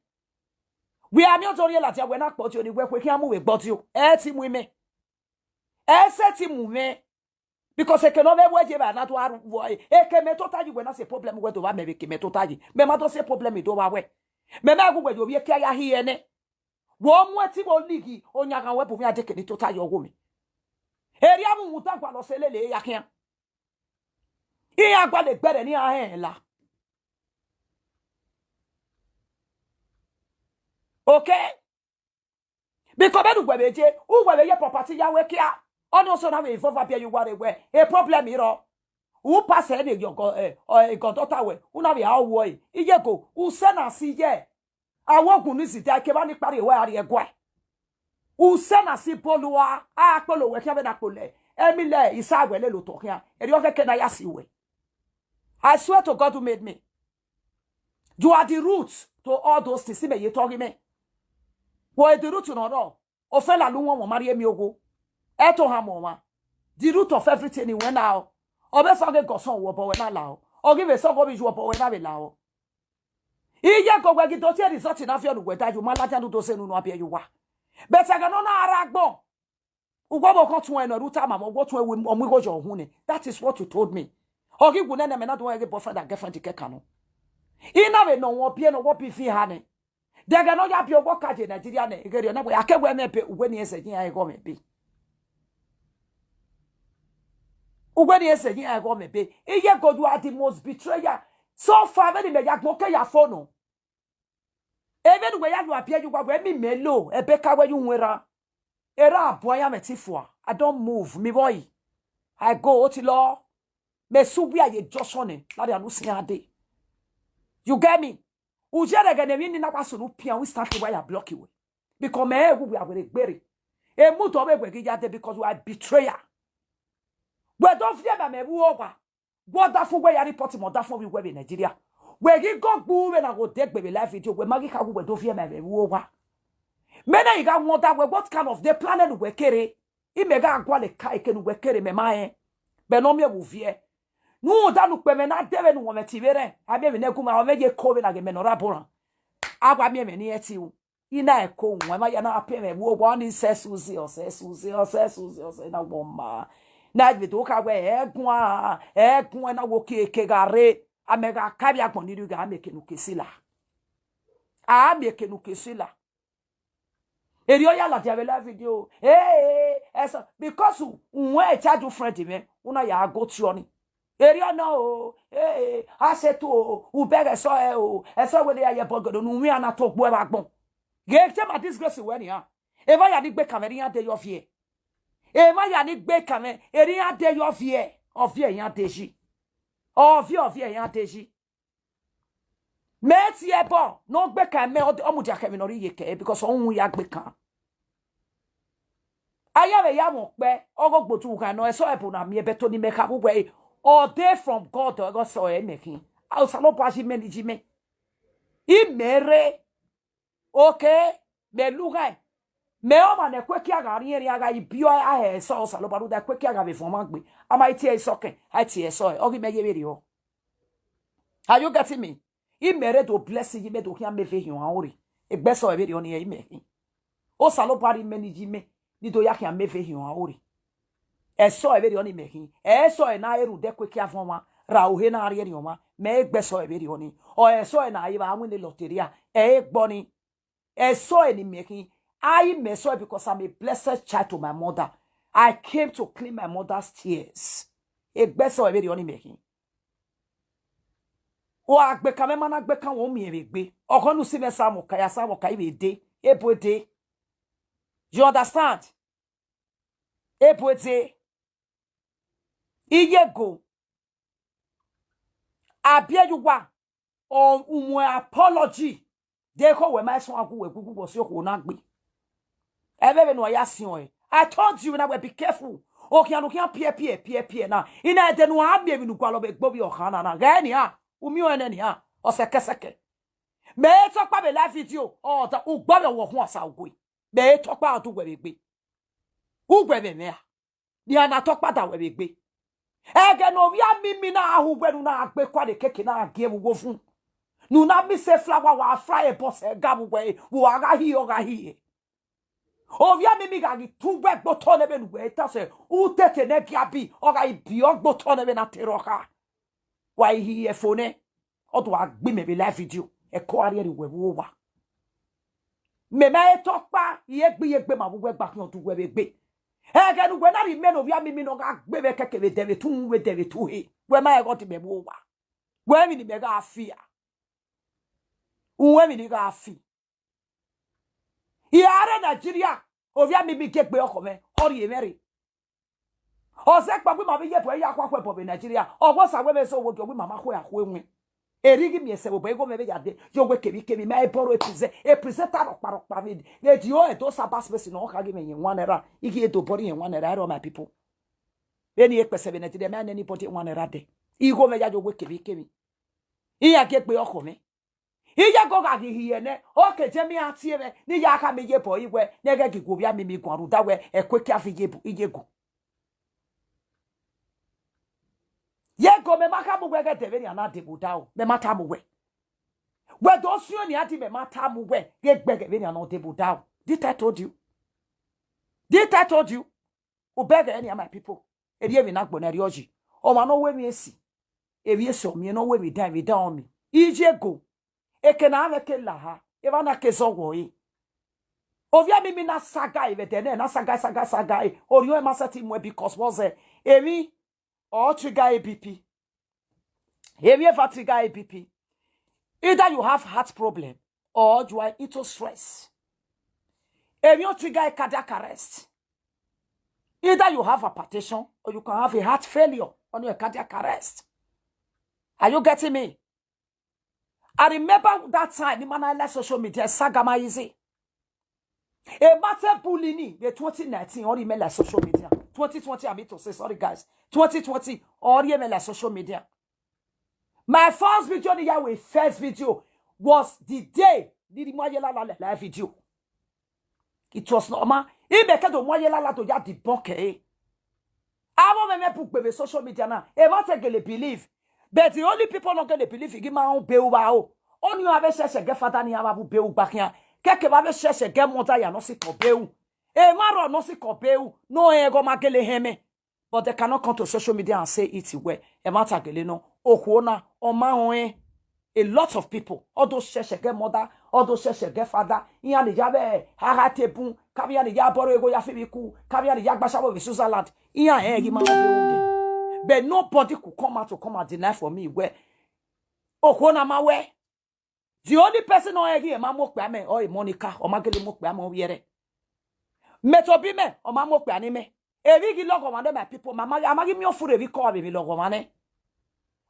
We are not only like we're not body only work we can move with body. Eh, team women. Eh, say team women. Because e ke no ve we je ba na to aru wo e. E ke me to taji we na se problem we do wa me ke me to taji. Me ma do se problem do wa we. Me ma gu we yo ye ke ya hi ene. Wo mu eti wo ligi, onyaga we bumi adeke ni tota yo wo mi. Eri amu muta gwa lo selele ya kian. Iya gwa le gbere ni ahen la. Okay? Because benu gwe beje, u gwe ye property ya we kia. Oni oso na we involve abia you ware we. A problem iro. U pass any your go eh or a god daughter we. U na we awo e. Iye go. U se na si ye. Awo gun ni zide ke ba ni pari we ari egwe. U se na si polua. A polo we kia be na pole. Emi le isa we le lo to kia. Eri o ke ke na ya si we. I swear to God who made me. You are the root to all those things. Sibe ye talking me. Wo the root no no. Ofela lu won won mari emi ogo. E to ha mo wa. The root of everything ni we na o. Obe so ge goson wo bo we na la o. Ogi be so go bi ju bo we na be la o. Iye go we gi do ti result na fi onu we da ju ma la janu do se nu no abi you wa. But I no na ara gbon. Ugwo bo kon tun eno ruta mama, ugwo tun ewe omu igo jo hun ni. That is what you told me. Ogi gu nene me na do ege boyfriend and girlfriend ke kanu. Ina we no wo bi no wo bi fi ha ni. Dege no ya bi ogo kaje Nigeria ni. Ege ri na we ake we me be uwe ni ese yin aye go me be. Uwe ni ese yin aye go me be. Iye go you are the most betrayer. So far very me ya gbo ke ya phone. Even we ya lu abia you wa we mi melo ebe ka we you nwera. Era abo ya me ti fua. I don't move. Mi boy. I go oti lo. Me su bi aye Joshua ni. La de anu si ade. You get me? Ujere gene mi ni na kwa sunu pian we start we ya block you. Because me e wu we abere gbere. E mu to be gbe ya de because you are betrayer. We don't fear me me wu owa. Go da fu we ya report mo da fu we we Nigeria. We gi go gbu we na go de gbe be live video we magi ka wu we do fear me me wu owa. Me na iga won da we what kind of the planet we kere. I me ga gwa le kai ke nu we kere me ma e. Be no me wu vie. Nu da nu pe me na de we nu wo me ti bere. Abi me ne ku ma o me ye ko we na ge me no ra boran. Agwa mi me ni e ti u. Ina e ko won ma ya na pe me wo wo ni se suzi o se suzi o se suzi o se na wo ma. Na vi do ka we e gun a e gun e na wo ke ke ga re. A me ga ka bi agbon ni ru ga me ke nu ke sila. A me ke nu ke sila. Eri o ya la dia we la video. Eh eh eso because u we charge friend me. Una ya go ti oni. Eri o no o. Eh eh a se tu o. U bere so e o. Eso we de ya ye bogodo nu mi ana to gbo e ba gbon. Ge se ma disgrace we ni a. E ma ya ni gbe kameri ya de yo vie. E ma ya ni gbe kame eri ya de yo vie. O vie ya de ji. O vie o vie ya de ji. Me ti e bo no gbe ka me o mu dia ke mi no ri ye ke because o ya gbe kan. Aya be ya mo pe ogo gbotu ka no eso e bu na mi e be to ni me ka bu we. O dey from God o go so e me kin. A o sa lo pa ji me ni ji me. I mere. Okay, me lu ga. Me o ma ne kwe ki aga ri ri aga i bi o a he so o sa lo baru da kwe ki aga be fo ma gbe. Ama iti e so ke, a iti e so e. Ogi me ye be ri o. Are you getting me? I mere do bless yi me do ki a me ve hion a ori. E gbe so e be ri o ni e me. O sa lo bari me ni ji me. Ni do ya ki a me ve hion a ori. E so e be ri o ni me ki. E so e na eru de kwe ki a fo ma. Ra o he na ri ri o ma. Me e gbe so e be ri o ni. O e so e na yi ba win the lottery a. E gbo ni. E so e ni me ki. I me so e because I'm a blessed child to my mother. I came to clean my mother's tears. E gbe so e be ri o ni me ki. O a gbe ka me ma na gbe ka wo mi e be gbe. O ko nu si me sa mo ka ya sa mo ka i be de. E bo de. You understand? E bo de. Iye go. Abia you wa. O umu apology. De ko we ma so agu we gugu bo si o ko na gbe. E be be no ya si o e. I told you na we be careful. O ki anu ki an pie pie pie pie na. Ina e de nu a mi e bi nu kwa lo be gbo bi o kan na na. Ge ni a. U mi o ene ni a. O seke seke. Me to pa be live video. O ta u gbo be wo hun asa u gwe. Me to pa o tu we be gbe. U gwe be me a. Ni ana to pa da we be gbe. Ege no wi a mi mi na ahu gwe nu na gbe kwa de keke na ge wu wo fun. Nu na mi se flower wa fry e boss e ga bu we. Wo aga hi o ga hi e. Ovia mi mi ga gi tu gbe gboto ne be nu gbe ta se u tete ne gi abi o ga ibi o gboto ne be na te ro ka. Wa i hi e fo ne. O to a gbi me be live video. E ko ari eri we wo wa. Me ma etokpa, ye gbe, ye gbe, ma we gba kion tu we be gbe. Ege nu we na ri me no via mi, mi no ga gbe be keke be deve tu, we deve tu he. We ma ego ti be wo wa. We mi ni be ga fia. Uwe mi ni ga fi. Iyare Nigeria, ovia mi bi ke gbe oko me, ori emere. Ose pa gbe ma bi ye po ya kwa kwe po be Nigeria. Owo sa we me so wo gbe ma ma kwe akwe nwe. Erigi mi ese wo be go me be ya de. Yo we kebi kebi ma e boro e present, e present aro paro pa mi. Le di o e do sa bas besi no ka gi me yen one naira. Igi e do bori yen one naira, all my people. Any e pese be Nigeria, man, anybody one naira de. Igo me ya yo we kebi kebi. Iya ke gbe oko me. Iye go ga gi hiye ne. Oke je mi ati ebe. Ni ya ka mi ye po iwe. Ne ge gi go bia mi mi gwaru da we. E kwe ki afi ye bu, iye go. Ye go me maka mu we ge de be ni ana de bu da o. Me mata mu we. We do si o ni adi me mata mu we. Ge gbe ge be ni ana de bu da o. Did I told you? Did I told you? Ubege any of my people. Eri evi na gbona eri oji. O ma no we mi esi. Evi esi o mi no we mi da, mi da o mi. Ije go. Eke na ave ke la ha. Eva na ke zo wo e. Ovia mi mi na saga e ve de ne, na saga, saga, saga e. Ori o e ma seti mu e because was e. Evi o trigger A B P. Evi ever trigger A B P. Either you have heart problem or you are into stress. Evi o trigger a cardiac arrest. Either you have hypertension or you can have a heart failure on your cardiac arrest. Are you getting me? I remember that time, ni mana la social media, saga ma easy. E mate bully ni, the twenty nineteen, or email la social media. Twenty twenty, I mean to say, sorry guys. Twenty twenty, or email la social media. My first video, ni ya we first video, was the day, ni di mo ye la la la video. It was normal. He make it mo ye la la to ya debunk e. Amo me me put baby social media na. E ma te gele believe. But the only people not gonna believe, you give my own beu ba o. Only you have a sheshe get father ni have a beu back here. Keke ba be sheshe get mother ya no si ko beu. E ma ro no si ko beu. No e go ma gele heme. But they cannot come to social media and say it well. E ma ta gele no. Okwo na, o ma hon e. A lot of people, all those sheshe get mother, all those sheshe get father, iya ni ya be, ha ha tebun, kabi ya ni ya boro ego ya fibiku, kabi ya ni ya gbashawo with Switzerland, iya e gi ma be ude. But nobody could come out to come and deny for me where Okona ma we. The only person o e gi e ma mo pe ame, o e Monica, o ma gele mo pe ame o yere. Me to bi me, o ma mo pe ani me. Evi gi logo mane, my people, mama, amagi mi ofure vi ko ave mi logo mane.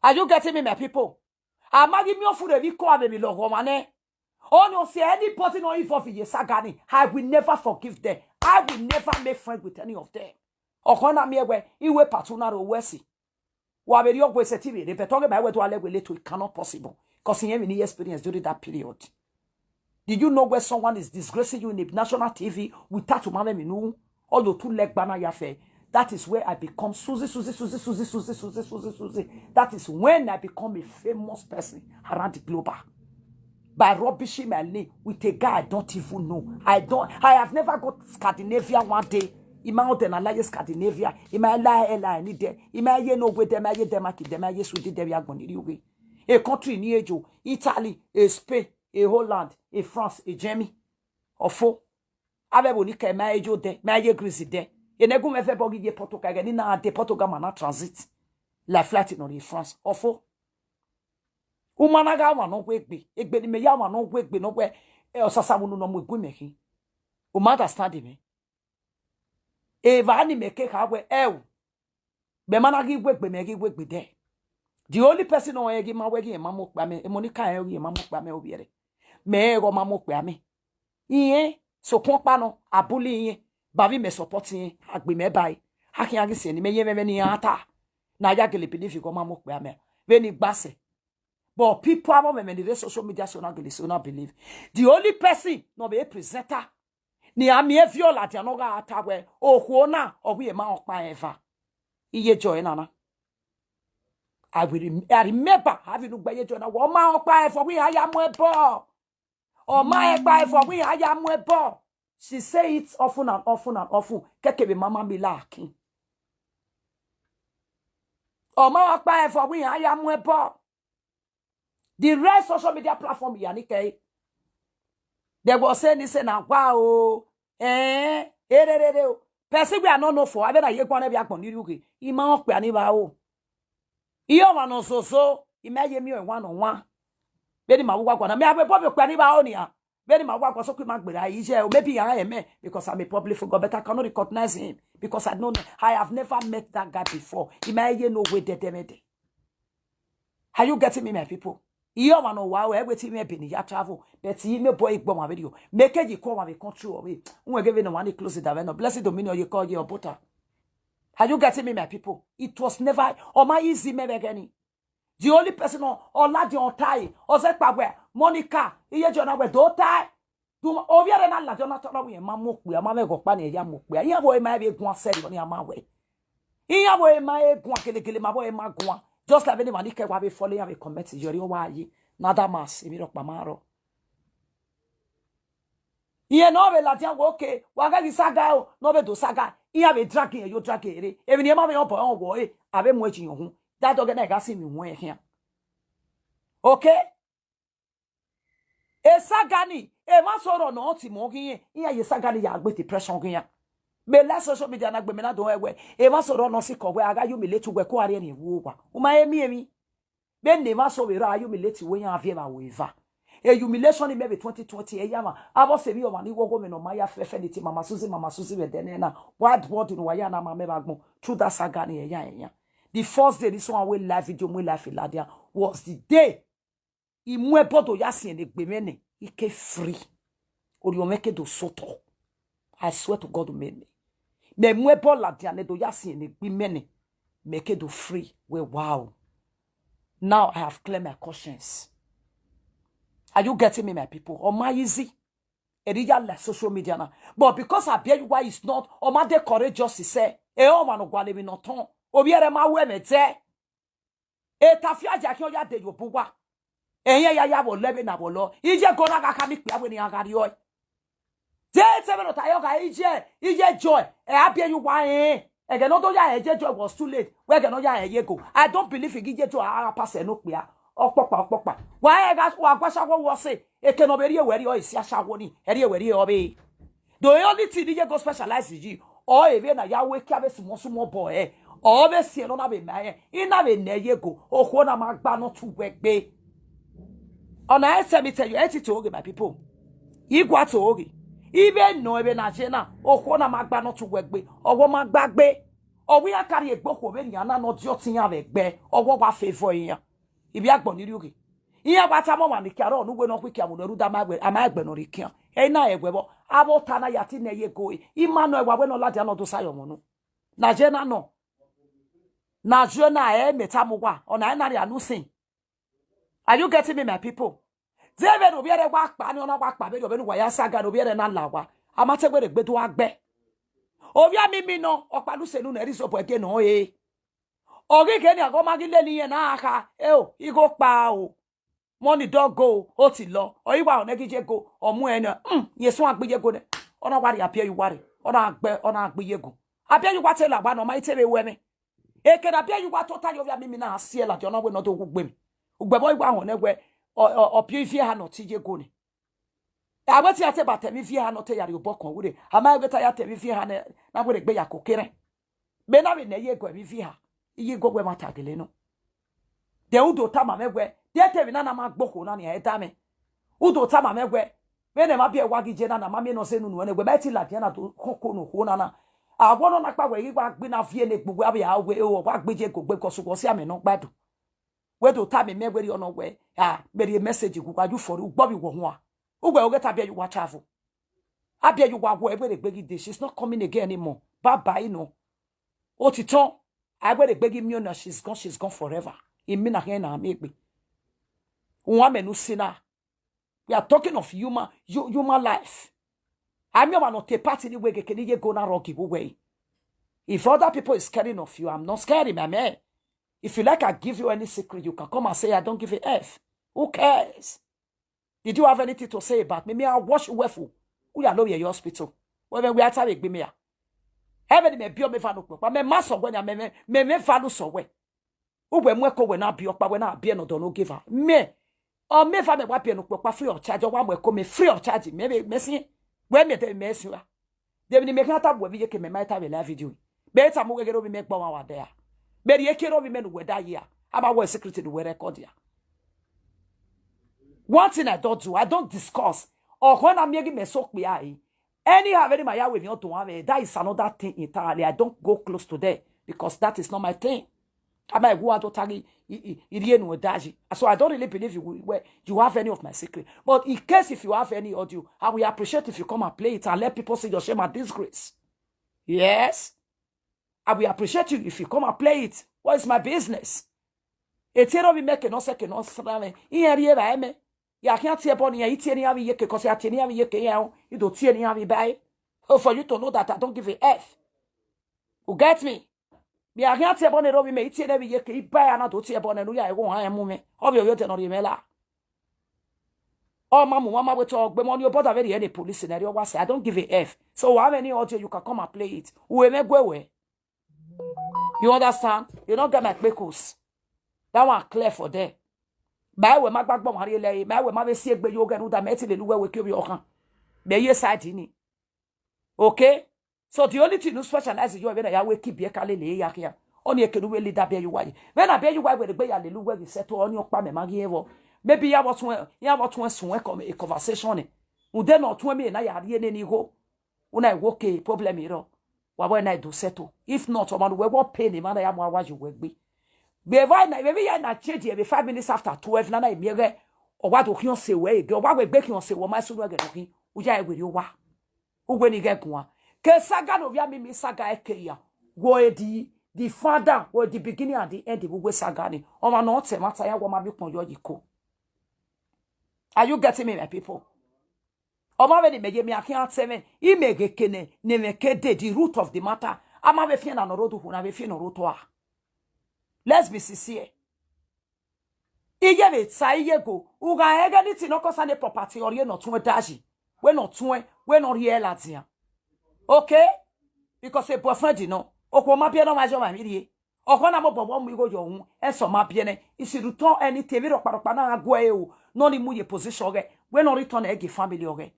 Are you getting me, my people? Amagi mi ofure vi ko ave mi logo mane. Oh no, say anybody no involve in ye saga ni, I will never forgive them. I will never make friend with any of them. Okona mi ewe, iwe patuna ro wesi. Wa be ri ogwe se ti mi re, but talking about where to ale we later, it cannot possible. 'Cause he have any experience during that period. Did you know where someone is disgracing you in a national T V without to mame minu? All your two leg banner yafe. That is where I become Susie, Susie, Susie, Susie, Susie, Susie, Susie, Susie. That is when I become a famous person around the global. By rubbishing my name with a guy I don't even know. I don't, I have never got Scandinavia one day. Ima o den alaye Scandinavia. Ima ela ela ni de. Ima ye no gwe dem, aye Denmark, dem aye Sweden, dem ya gbon iri uwe. A country ni ejo, Italy, a Spain, a Holland, a France, a Germany. Ofo. Ave bo ni ke ma ejo de, ma ye Greece de. E ne gu me fe bo gi ye Portugal, ni na de Portugal ma na transit. La flight no ri France. Ofo. Umana ga wa no gwe egbe. Egbe ni me ya wa no gwe egbe no gwe. E osasa mu no mu egwe me ki. O ma understand me? E va ni me ke ka we e o. Be mana gi gwe egbe me gi gwe egbe de. The only person o e gi ma we gi e ma mo pa me. E Monica e gi e ma mo pa me o biere. Me e go ma mo pa me. Iye, so kon pa no, abuli iye. Ba vi me support iye. Agbi me bai. Haki agi se ni me ye me me ni ata. Na ya gele believe go ma mo pa me. Ve ni gbase. But people amo me me ni re social media so na gele so na believe. The only person no be a presenter. Ni ami e viola dia no ga ata we. Okwo na, o wi e ma okpa eva. Iye joy nana. I will rem-, I remember having ugba ye joy na. Wo ma okpa eva wi aya mo ebo. O ma ekpa eva wi aya mo ebo. She say it often and often and often. Keke be mama mi lacking. O ma okpa eva wi aya mo ebo. The rest social media platform ya ni ke. They go say ni say na wa o. Eh, ererere o. Person we are not know for. Abena ye kwane bi akpon ni ruke. Ima okpe ani ba o. Iyo wa no so so. Ima ye mi o one on one. Beni ma wa kwa na. Me abe bobi okpe ani ba o ni a. Beni ma wa kwa so kwi ma gbera ije o. Maybe I am, eh, because I'm a public figure, but I cannot recognize him because I don't know. I have never met that guy before. Ima ye no way dedemede. Are you getting me, my people? Iyo wa no wa o, everything me be ni ya travel. But he me boy igbo ma video. Make it you come and come through away. Unwe give no money close it down. No blessed dominion you call your butter. Are you getting me, my people? It was never on my easy me begani. The only person on, on la di on tie, on se pa we, Monica, iye jona we do tie. Do oviere na la jona to we ma mo pe, ma me go pa ni ya mo pe. Iya bo e ma be gun seri oni ama we. Iya bo e ma e gun kele kele ma bo e ma gun. Just like any money ke wa be follow ya be comment yori o wa yi. Na that mass, emi ro pa ma ro. Iye no be la dia wo ke, wa ga gi saga o, no be do saga. Iya be drag iye yo drag ere. Emi ni e ma be yo bo on wo e, abe mo e jin yo hun. That dog na ga si mi won e here. Okay? E saga ni, e ma soro no ti mo gi yen. Iya ye saga ni ya gbe depression gi yan. Me la social media na gbe me na do ewe. E ma soro no si ko we aga humiliate we ko are ni wo wa. Uma emi emi. Be ne ma so we ra humiliate we yan avie ma we va. E humiliation ni maybe twenty twenty e ya ma. Abo se bi o ma ni wo go me no ma ya fe fe ni ti Mama Suzy, Mama Suzy we dene na. What what no wa ya na ma me ba gbon. Through that saga ni e ya e ya. The first day this one we live video, we live ladia was the day. Imue bodo ya si ene gbe mene. Ike free. Ori o meke do soto. I swear to God, me me. Me mue bola dia ne do ya si ene gbe mene. Make it do free. We wow. Now I have cleared my conscience. Are you getting me, my people? On my easy. Eri ya la social media na. But because I bear you why it's not, o ma de courageous to say, e o ma no gwa le mi no ton. Obi ere ma we me te. E ta fi aja ki o ya de yo bu wa. E yen ya ya wo le be na wo lo. Ije go na ga ka mi pe awe ni aga ri o. Je se be no ta yo ga ije, ije joy. E a bear you why eh. Ege no do ya e je joy was too late. We ge no ya e ye go. I don't believe igi je joy a pass e no pe a. Opopa, opopa. Wa e ga wa gwa sawo wo se. E ke no be ri e we ri o isi asawo ni. E ri e we ri o be. The only thing ye go specialize yi. O eve na ya we kia be sumo sumo bo e. O be si no na be ma e. I na be ne ye go. O ko na ma gba no tu we gbe. Ona e se mi tell you, e ti to oge, my people. Igwa to oge. Ibe no ebe na je na. O ko na ma gba no tu we gbe. Owo ma gba gbe. Owi a carry egbo ko be ni ana no di o tin ya be gbe. Owo wa favor yan. Ibi agbo ni ri oge. Iya wa ta mo wa ni kiaro nu we no kwi kiamu no ru da ma gbe, ama gbe no ri kian. E na e gbe bo. Abo ta na ya ti ne ye go e. Ima no e wa we no la di ano do sayo mo no. Na je na no. Na je na e me ta mo wa. Ona e na ri anu sin. Are you getting me, my people? David obi ere wa pa ni ona wa pa be obi nu wa ya saga obi ere na la wa. Ama te gbe gbe do agbe. Obi ami mi no, opa lu se nu ne ri so bo ege no e. Ogi ke ni ago magi le ni yen na aka. E o, igo pa o. Money don go, o ti lo. O iwa one gi je go, o mu ene. Mm, ye so agbe ye go ne. Ona wari appear you wari. Ona agbe, ona agbe ye go. Appear you wa te la wa no ma ite be we me. E ke na appear you wa tota yo via mi mi na asie la, yo no we no do gu gbe mi. Ugbe bo iwa one we, o, o, o pie vie ha no ti ye go ne. Awe ti ate ba te mi vie ha no te yari obo kan wure. Ama we ta ya te mi vie ha ne, na we gbe ya ko kere. Me na we ne ye go mi vie ha. Iye go we ma tagele no. De udo ta ma me we. De te mi na na ma gbo ko na ni e da me. Udo ta ma me we. Me ne ma bi e wa gi je na na ma me no se nu nu ne we. Me ti la je na to ko ko no ko na na. Awo no na pa we yi wa gbe na vie ne gbogbo abi a we o wa gbe je go gbe ko su ko si ame no gbadu. We do ta me me we ri ono we. Ah, me ri message ku kwa ju for u gbo bi wo ho a. U we o ge ta bi e yu wa travel. Abi e yu wa wo e we re gbe gi de. She's not coming again anymore. Bye bye no. O ti tan. I we re gbe gi mi o na, she's gone, she's gone forever. Imi na he na mi gbe. Won me nu si na. We are talking of human, hu-, human life. I'm your man not a party ni we ge ke ni ye go na rogi we. If other people is scaring of you, I'm not scaring, my man. If you like, I give you any secret, you can come and say, "I don't give a F." Who cares? Did you have anything to say about me? Me, I wash you well for. Who ya know your hospital? Well, then we are tired, me. Heaven me be me van up, but me master when I me, me, me, me value so we. Who we mwe ko we na bi okpa we na bi no do no give her. Me, Or me fa me wa pie no kpokpa free of charge, or wa mo ko me free of charge. Me me me si. We me te me si wa. De ni me kan ta bo bi ye ke me ma ta be la video. Be ta mo gege ro bi me gbo wa wa there. Be ye ke ro bi me no we da ya. Aba we secret no we record ya. One thing I don't do, I don't discuss. Or when I'm making me so clear, eh, anyhow, any my way you don't have it, that is another thing entirely. I don't go close to there because that is not my thing. I might go out totally. So I don't really believe you will, you have any of my secret. But in case if you have any audio, I will appreciate if you come and play it and let people see your shame and disgrace. Yes. I will appreciate you if you come and play it. What is my business? Eti ro bi me ke no se ke no sra me. Iye ri era eme. Ya ki ati ebo ni ya iti ni abi ye ke, 'cause ya ti ni abi ye ke ya o. I do ti ni abi bai. Oh, for you to know that I don't give a F. You get me? Mi a ki ati ebo ni ro bi me iti ni abi ye ke, i bai ana do ti ebo ni nu ya e go han emu me. Obi oyo te no ri me la. Oh, mamu, mama, we talk. Be money, but very any police scenario was. I don't give a F. So how many audio you can come and play it? Who am I go away? You understand? You don't get my kpekos. That one clear for there. My way, my backbone, how you lay? My way, my way, see a gbe yoga, no, that metal, the way we kill your hand. Be ye side in it. Okay? So the only thing you specialize is you when I wake keep your kale ya here. Only a can we lead that be you why. When I be you why with the way I live where we settle on your pam and maggie ever. Maybe I was when, I was when soon come a conversation. Would then not to me and I had any go. When I walk a problem, you know. What when I do settle? If not, man, we what pain the man I am, why you will be. Be why na maybe I na change here be five minutes after twelve, na na mi re. O wa do ki on se we, o wa we gbe ki on se wo ma su we ge do ki. U ja e we ri o wa. U we ni ge gun wa. Ke saga no via mi mi saga e ke ya. Wo e di, the father, wo the beginning and the end, wo we saga ni. O ma no te ma ta ya wo ma bi pon yo yi ko. Are you getting me, my people? O ma ve ni me ye mi a ki an te me. I me ge ke ne, ne me ke de the root of the matter. A ma ve fi na no ro du hu na ve fi no ro to a. Let's be sincere. Iye ve ta iye go. U ga e ge ni ti no ko sa ne property or ye no tun e daji. We no tun e, we no ri e la dia. Okay? Because a boyfriend, you know. O ko ma bi e no ma jo ma mi ri e. O ko na mo bobo mu igo yo un. E so ma bi e ne. Isi du ton anything. Vi ro pa ro pa na go e o. No ni mu ye position ge. We no return e ge family o ge.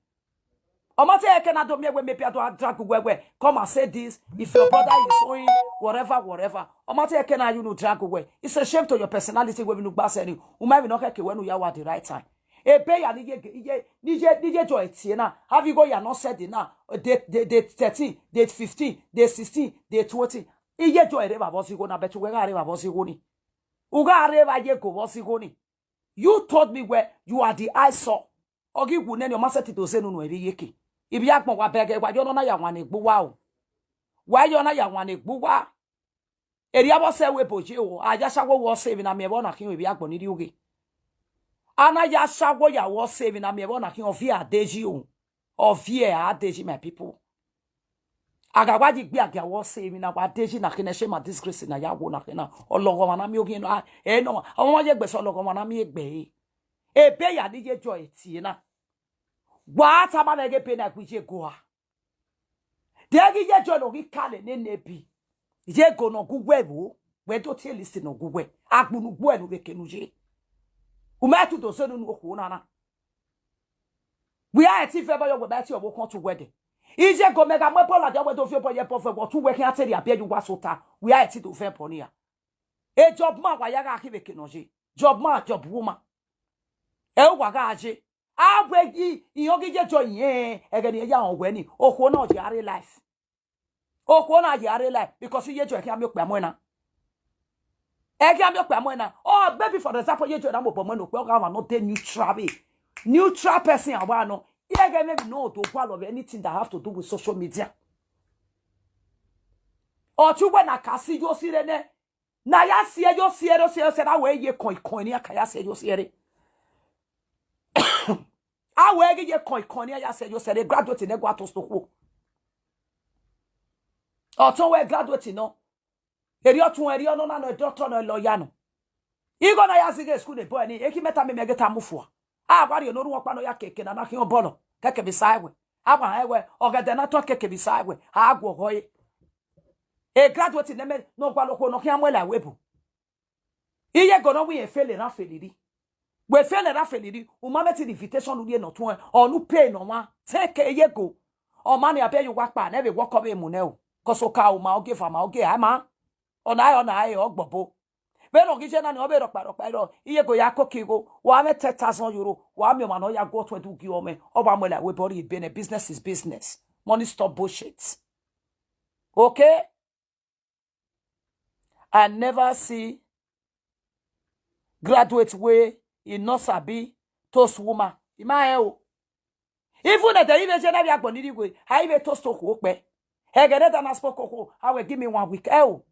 O ma te e ke na do mi e we me bi a do a drag we we. Come and say this. If your brother is owing whatever, whatever. O ma te e ke na you no drag we. It's a shame to your personality we we no gba se ni. U ma we no ke ke we no ya wa the right time. E be ya ni ye, ye, ni ye, ni ye jo e tie na. Have you go ya no said na. Date, date, date thirteen, date fifteen, date sixteen, date twenty. Iye jo e re ba bo si go na, but we ga re ba bo si go ni. U ga re ba ye go bo si go ni. You told me where you are the eyesore. Ogi wu ne ni o ma se ti do se nu nu e bi ye ke. Ibi agbon wa bege wa yo no na ya wan egbu wa o. Wa yo na ya wan egbu wa. Eri abo se we boje o. Aya sawo wo se na mi e bo na kin we bi agbon ni ri oge. Ana ya sawo ya wo se na mi e bo na kin o vi adeji o. O vi e adeji, my people. Aga wa ji gbe aga wo se mi na wa deji na kin e se ma disgrace na ya wo na kin na. Ologo ma na mi ogi no. A, e no. Awon ye gbe so ologo ma na mi egbe. E be ya ni ye jo e ti na. Wa ta ma me ge pe na gbi je go a. De gi ye jo no gi kale ne ne bi. Ye go no gu we wo. We do te listen no gu we. Agbunu gu e no be ke nu je. U me tu do so nu no ko na na. We are a ti fe ba yo we ba ti o bo kon tu we de. Ije go mega mo po la de we do fi po ye po fe wo tu we kin a te ri abi e ju wa so ta. We are a ti do fe po ni ya. E job man wa ya ga ki be ke no je. Job man, job woman. E wa ga je. A we gi, iyan gi ye jo yen. E ge ni ya on we ni. O ko na je are life. O ko na je are life. Because ye jo e ki a mi o pe amo na. E ki a mi o pe amo na. Oh, baby, for example, ye jo na mo bo mo no pe o ga wa no de neutral be. Neutral person awa no. Ye ge maybe no do kwa love anything that have to do with social media. O tu we na ka si yo si re ne. Na ya si e yo si e ro si e se da we ye coin coin ni aka ya si e yo si e re. A we ge ye coin coin ni ya si e yo si e re, graduate ne gwa to sto ko. O ton we graduate no. Eri otun eri ono na no doctor no lawyer no. Igo na ya zige school de boy ni, e ki meta me me ge ta mu fua. A gwa ri no ru won pa no ya keke na na ki o bo no. Keke bi sa we. A gwa e we, o ge de na to keke bi sa we. A gwo ho e. E graduate ne me no gwa lo ko no ki a mo la we bu. Iye go no wi e fele na fele ri. We feel that feel it. Umame ti invitation uye no tun. Onu pay no one. Take a yego. O mani abia you work pa never walk up a munel. Kosoka uma oge fama oge ama. Ona ona ogbobo. Be no gije na ni obe rokpa rokpa ro. Iye go ya kokigo. Wa me ten thousand euro. Wa me ma no ya go to do gi ome. Oba mo la we bori bene, business is business. Money stop bullshit. Okay? I never see graduate way in no sabi toast woman. Ima e o. Even the even je na bi agbo ni igwe. How even toast to ko pe. He get that na spoke ko. I will give me one week. E o.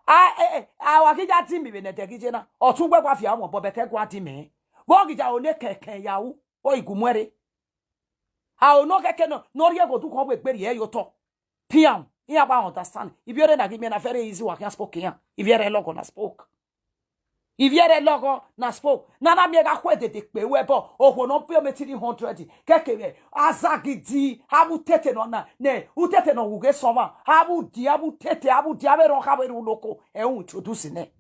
I eh eh. I wa gija di mi be ne de gije na. O tun gbe gwa fi awon bo be te gwa di mi. Wo gija o ne keke yawo. O igumwere. A o no keke no. No rie go du ko we gberi e yo to. Pian. Iya ba understand. If you na give me na very easy wa can spoke yan. If you logo na spoke. If you logo na spoke. Na na mi ga kwe de de pe we bo. O ho no pe me three hundred. Keke we. Azagidi. Abu tete no na. Ne. U tete no uge soma. Abu di abu tete abu di abe ro ka we ru loko. E un introduce ne.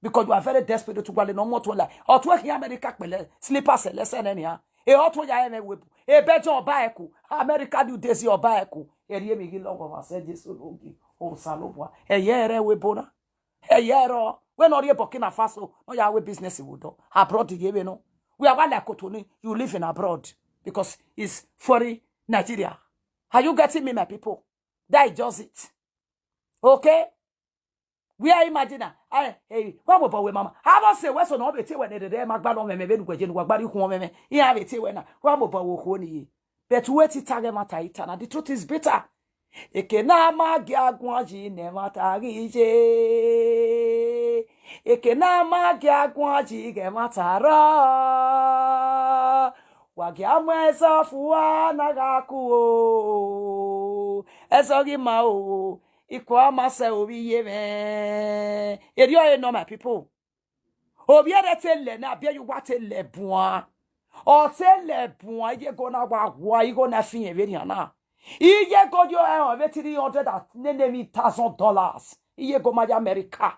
Because you are very desperate to gwale no more to lie. Or to here America pele slippers e lese ne nia. E o to ya ene webu. E bejo ba eku. America do desi oba eku. E rie mi gi logo ma se Jesu logi. O salobwa. E ye re we bona. E ye ro. We no rie Burkina Faso. No ya we business we do. Abroad ye we no. We are like Kotoni. You live in abroad because it's foreign Nigeria. Are you getting me, my people? That is just it. Okay? We are imagine. Hey, hey, what about we mama? How about say what's on all the way when the day my bad on me, when we go, what about you home me? Yeah, I tell when. What about we home ye? But wait it target matter eternal. The truth is bitter. Eke na ma gi agwa ji ne mata gi je. Eke na ma gi agwa ji ge mata ra. Wa gi amwe so fuwa na ga ku o. Eso gi ma o. Ikwa ma se obi ye me. Eri o no, my people. Obi ere te le na bia you wa te le bua. O te le bua ye go na wa wa you go na fin e very na. Iye go yo e o ve three hundred and nene mi thousand dollars. Iye go ma ya America.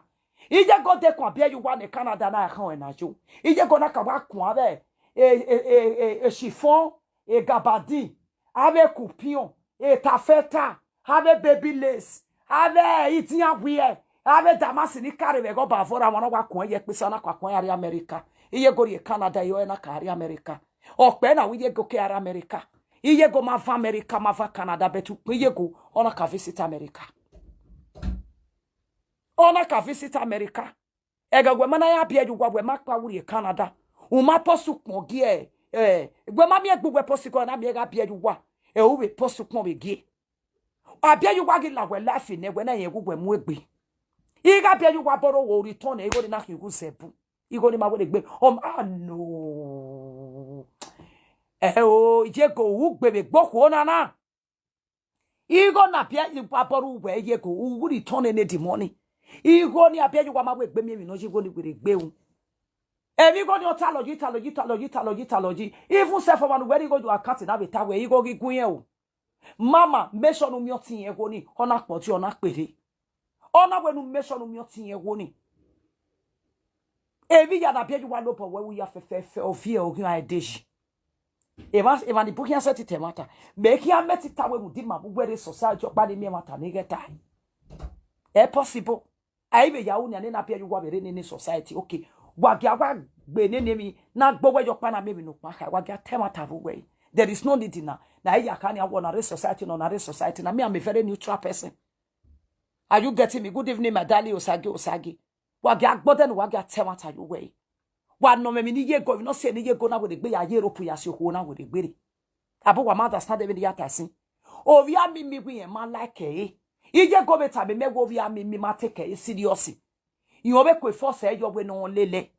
Iye go de kwa bia you wa ne Canada na kan e na yo. Iye go na ka wa kwa be. E e e e, e chiffon, e gabardine, ave coupion, e taffeta, ave baby lace, ave Indian wear, ave damask ni kare ve go ba vora wan wa kun ye pisa na kwa kun ari America. Iye go ri Canada yo e na ka ari America. Ope na wi ye go ke ari America. Iye go ma va America, ma va Canada, but iye go ona ka visit America. Ona ka visit America. Ega gwe mana ya bia you wa we ma pa wuri Canada. Uma post pon gi e. Eh, gwe ma mi egbu we post ko na mi ga bia you wa. E u we post pon we gi. Abia you wa gi la we life ne we na ye gu we mu egbe. Iga bia you wa boro wo return e go na ki gu zebu. Igo ni ma we gbe. Um, ah no. Eh o, je go u gbe be gbo ko na na. Igo na bia you wa boro we ye go u return ne the money. Igo ni abia you wa ma we gbe mi mi no ji go ni we gbe u. Emi go ni o ta lo ji, ta lo ji, ta lo ji, ta lo ji, ta lo ji. Even self man where you go you account na be ta we igo gi gun yen o. Mama, make sure no mi o tin yen go ni. Ona po ti ona pere. Ona we no make sure no mi o tin yen go ni. Evi ya na bia you wa lo po we wi ya fe fe fe o fi e o gi a deji. Eva eva ni buki ase ti temata. Make ya meti ta we mu di ma bu we re society o pa ni mi mata ni get time. E possible. Ai be ya u ni ani na bia you wa be re ni ni society. Okay. Wa gi awa gbe ni ni mi na gbo we yo pa na mi mi no pa ka wa gi a temata bu we. There is no need na. Na ya ka ni awo na re society no na re society na me, I'm a very neutral person. Are you getting me? Good evening, my darling Osage Osage. Wa gi agbo den wa gi a temata you we. Wa no me mi ni ye go, you know say ni ye go na we de gbe ya ye ropu ya si oho na we de gbe re. Abu wa ma understand even ya ta sin. Ovi a mi mi wi yen ma like e. Iye go be ta be me wo ovi a mi mi ma take e serious. Iho be kwe force e yo we no lele.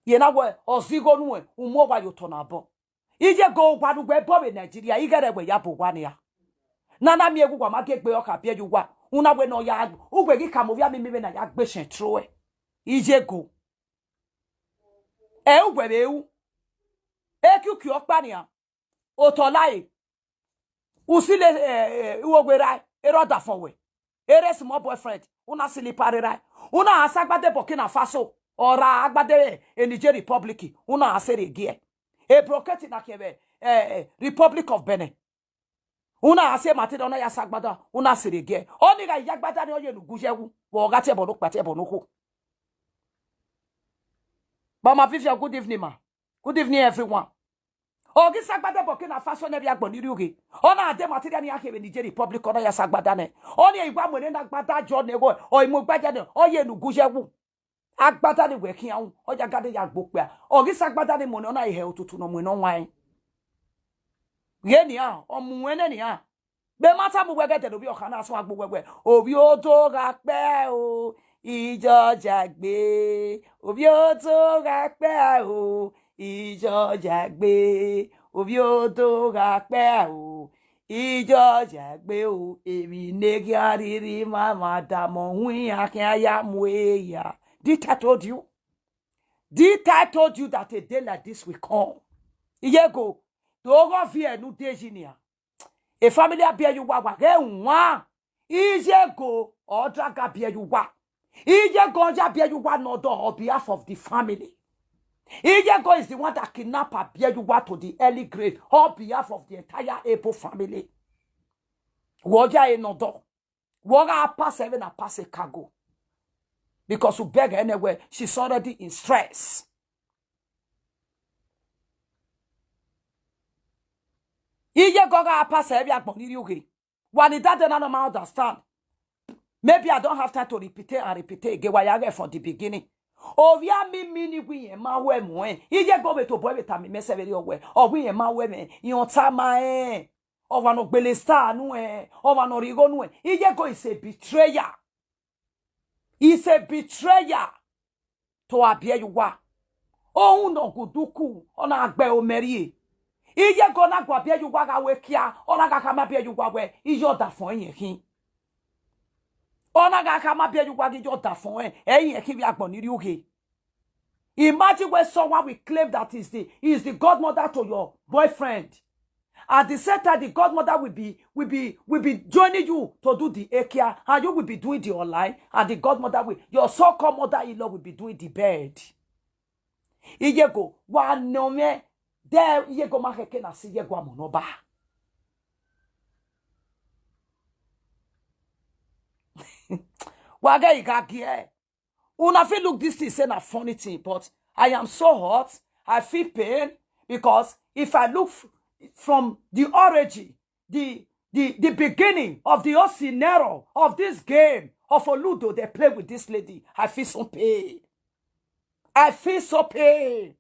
Ye na we ozigo nu e, umo wa yo to na bo. Iye go wa nu we bo be Nigeria, igere we ya bo wa ni ya. Na na mi egu wa ma ge gbe o ka bia you wa. Una we no ya, u we gi ka mo ovi a mi mi be na ya gbe shen tro e. Iye go. E u we be u. E ki u ki o pa ni a. Otolai. Usile eh, eh, uogwe rai. Ero da fon we. Ere small boyfriend. Una sili pare rai. Una asagba de Burkina Faso. Ora agbade e Niger Republic, una asere gie. E broketi na kebe, eh, eh, Republic of Benin. Una ase material na ya sagbada, una sere gie. Oni ga ya gbada ni oye nu guje wu. Wo ga te bo no pa te bo no ko. Mama Vivian, good evening, ma. Good evening, everyone. Ogi sagbada Burkina Faso ne bi agbo ni ri oge. Ona ade material ni akebe Niger Republic ona ya sagbada ne. Oni igba mo ne na gbada jo ne go. O imo gbaja ne. Oye nu guje wu. Agbada ni we ki ahun. Oja gade ya gbo pe. Ogi sagbada ni mo ne ona ihe otutu no mo no wan. Ye ni a, omu ene ni a. Be mata mu wege de obi oka na so agbo wege. Obi odo ga pe o. Ijo jagbe. Obi odo ga pe o. Ijo jagbe. Obi odo ga pe o. Ijo jagbe o. Ebi negi ariri mama damo wi akin aya mu eya. Did I told you? Did I told you that a day like this will come? Iye go. To go fi enu deji ni a. A family abia you wa wa. Ge nwa. Iye go. Oda ga bia you wa. Iye go ya bia you wa no do on behalf of the family. Iye go is the one that kidnap abia you wa to the early grave on behalf of the entire Ebo family. Woja e no do. Woga pass even a pass a cargo. Because you beg anywhere, she's already in stress. Iye goga pass every agbon ni oge. Wani that then I don't understand. Maybe I don't have time to repeat it and repeat it again. Why I get from the beginning? Ovia mi mini wi yen ma we mo en. Iye go be to boy be ta mi mese very owe. O wi yen ma we me. Yon ta ma en. Ova no gbele star nu e. Ova no rigo nu e. Iye go is a betrayer. Is a betrayer to abie yuwa. Ohun no guduku ona agbe omerie. Iye go na gwa abie yuwa ga we kia. Ona ga kama abie yuwa we. Iye oda fon yen kin. Ona ga kama abie yuwa gi oda fon e. Eyin e ki bi agbon ni ri uhe. Imagine when someone will claim that is the is the godmother to your boyfriend. At the same time, the godmother will be will be will be joining you to do the ekia, and you will be doing the online, and the godmother will your so-called mother-in-law will be doing the bed. Iyego wa no me de iyego ma keke na si iyego amono ba. Wa ga igagie. Una fit look this thing say na funny thing, but I am so hot. I feel pain because if I look f- from the origin, the the the beginning of the whole scenario of this game of Oludo they play with this lady, I feel so pain. I feel so pain.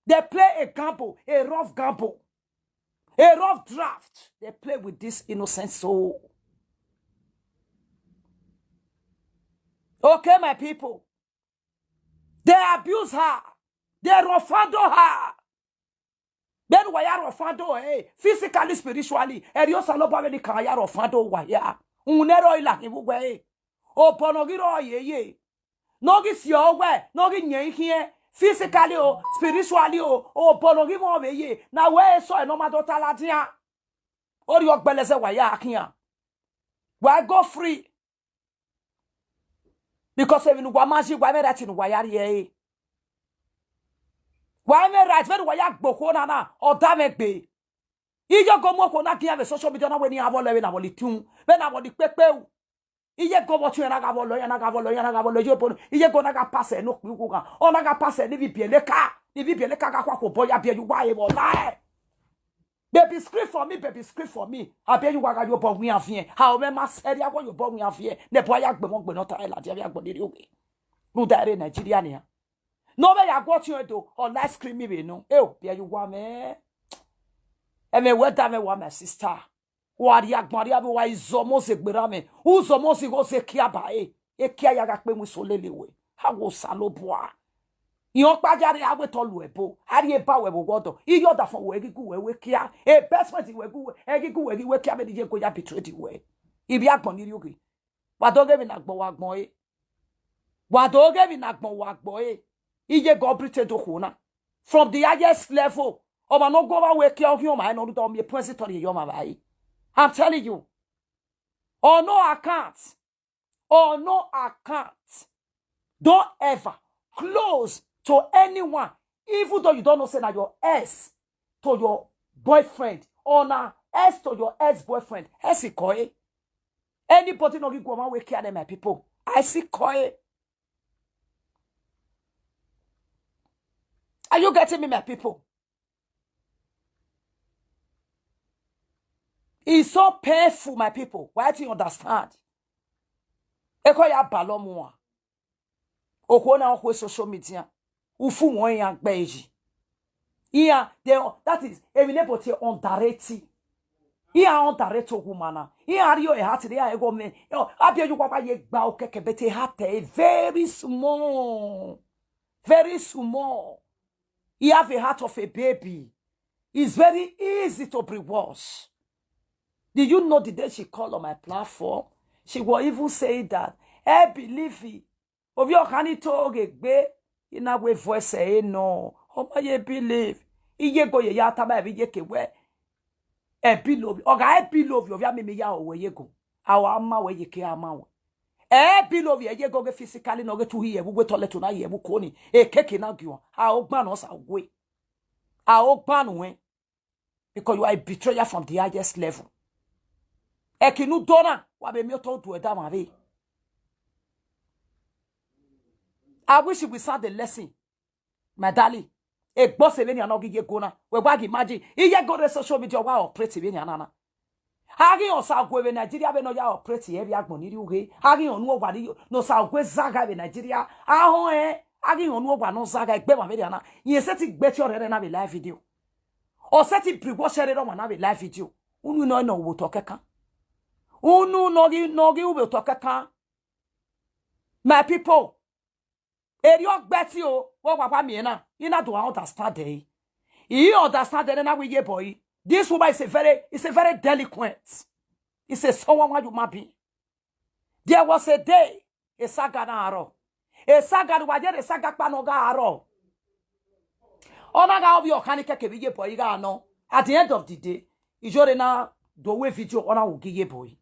They play a gamble, a rough gamble, a rough draft. They play with this innocent soul. Okay, my people. They abuse her. They rofando her. Then why are rofando eh? Physically, spiritually. Erio saloba when can ya rofando waya. Unero ila kibuwe eh. Obono giro ye ye. No gi si owe, no gi nye ihe. Physically o, spiritually o, obono gi mo we ye. Na we so e no ma do taladia. Ori ogbeleze waya akia. Why go free? Because even wa maji wa me right in wa ya rie. Wa me right very wa ya gboko na na oda me gbe. Iyo go mo ko na kia ve social media na we ni avo le we na wo li tun. We na wo li pepe u. Iye go bo tun na ga vo lo ya na ga vo lo ya na ga vo lo yo bo. Iye go na ga pass e no ku ku ga. O na ga pass e ni vi bieleka. Ni vi bieleka ga kwa ko bo ya bie yu wa e bo na e. Baby scream for me, baby scream for me. Abie yu wa ga yo bo wi afien. Ha o me ma seri awo yo bo wi afien. Ne bo ya gbe mo gbe no ta e la dia ya gbo ni ri oge. Nu da re Nigeria ni ya. No be ya go tun e do. O life scream mi be no. E o bie yu wa me. E me we da me wa my sister. Wari agbari abe wa izomo ze gbera me. Uzomo ze go ze kia ba e. E kia ya ga pe mu so lele we. Ha wo salo bua. Iyan pa jare awe to lu ebo. Ari e ba we bo godo. Iyo da fon we gigu we we kia. E best friend we gu we. E gigu we gi we kia be di je ko ya betray di we. Ibi agbon ni ri oge. Wa do ge mi na gbon wa gbon e. Wa do ge mi na gbon wa gbon e. Iye go Britain to kona. From the highest level. Oma no go ba we kia o ki o ma no do mi president to yo ma ba e. I'm telling you. On no account. On no account. Don't ever, close to anyone, even though you don't know say na your ex to your boyfriend or na ex to your ex-boyfriend, ex ikoe. Anybody no give woman wey care them, my people. I see koi. Are you getting me, my people? It's so painful, my people. Why do you understand? Eko ya balomwa. Okwo na okwe social media. Ufu won ya gbe eji. Iya, they, that is, evi nebo te underrate. Iya underrate woman na. Iya rio e hati de ya ego me. Yo, abi eju papa ye gba okeke, but a heart e very small. Very small. He have a heart of a baby. It's very easy to brainwash. Did you know the day she called on my platform, she will even say that, "I believe it." Ovi okani to ogegbe, ina we voice e no. Oma ye believe. Iye go ye ya taba evi ye ke we. E believe. Oga e believe ovi ami mi ya owe ye go. Awa ama we ye ke ama we. E believe ye ye go ge physically no ge tu ye bu we toilet na ye bu koni. E keke na gyo. A ogba no sa we. A ogba no we. Because you are a betrayer from the highest level. Ekinu dona, wa be mi oto du e da ma ve. I wish we saw the lesson, my darling. E boss even you are not give go na. We wa imagine. Iye go the social media wa operate even you na. Agi on sa go we Nigeria be no ya operate every agbon ni ri uge. Agi on wo wa ni no sa go zaga we Nigeria. Ahon e. Agi on wo wa no zaga egbe ma very ana. Yin se ti gbe ti ore re na be live video. O se ti bri wo share ro ma na be live video. Unu no no wo to kekan. Unu no gi no gi wo to kekan. My people, eri ogbeti o, wo papa mi na. Ina do understand e. He understand e na we ye boy. This woman is a very, is a very delinquent. It's a someone you might be. There was a day, a saga na aro. A saga wa je a saga pa no ga aro. Ona ga obi okani keke bi ye boy ga no. At the end of the day, ijore na do we video ona wo gi ye boy.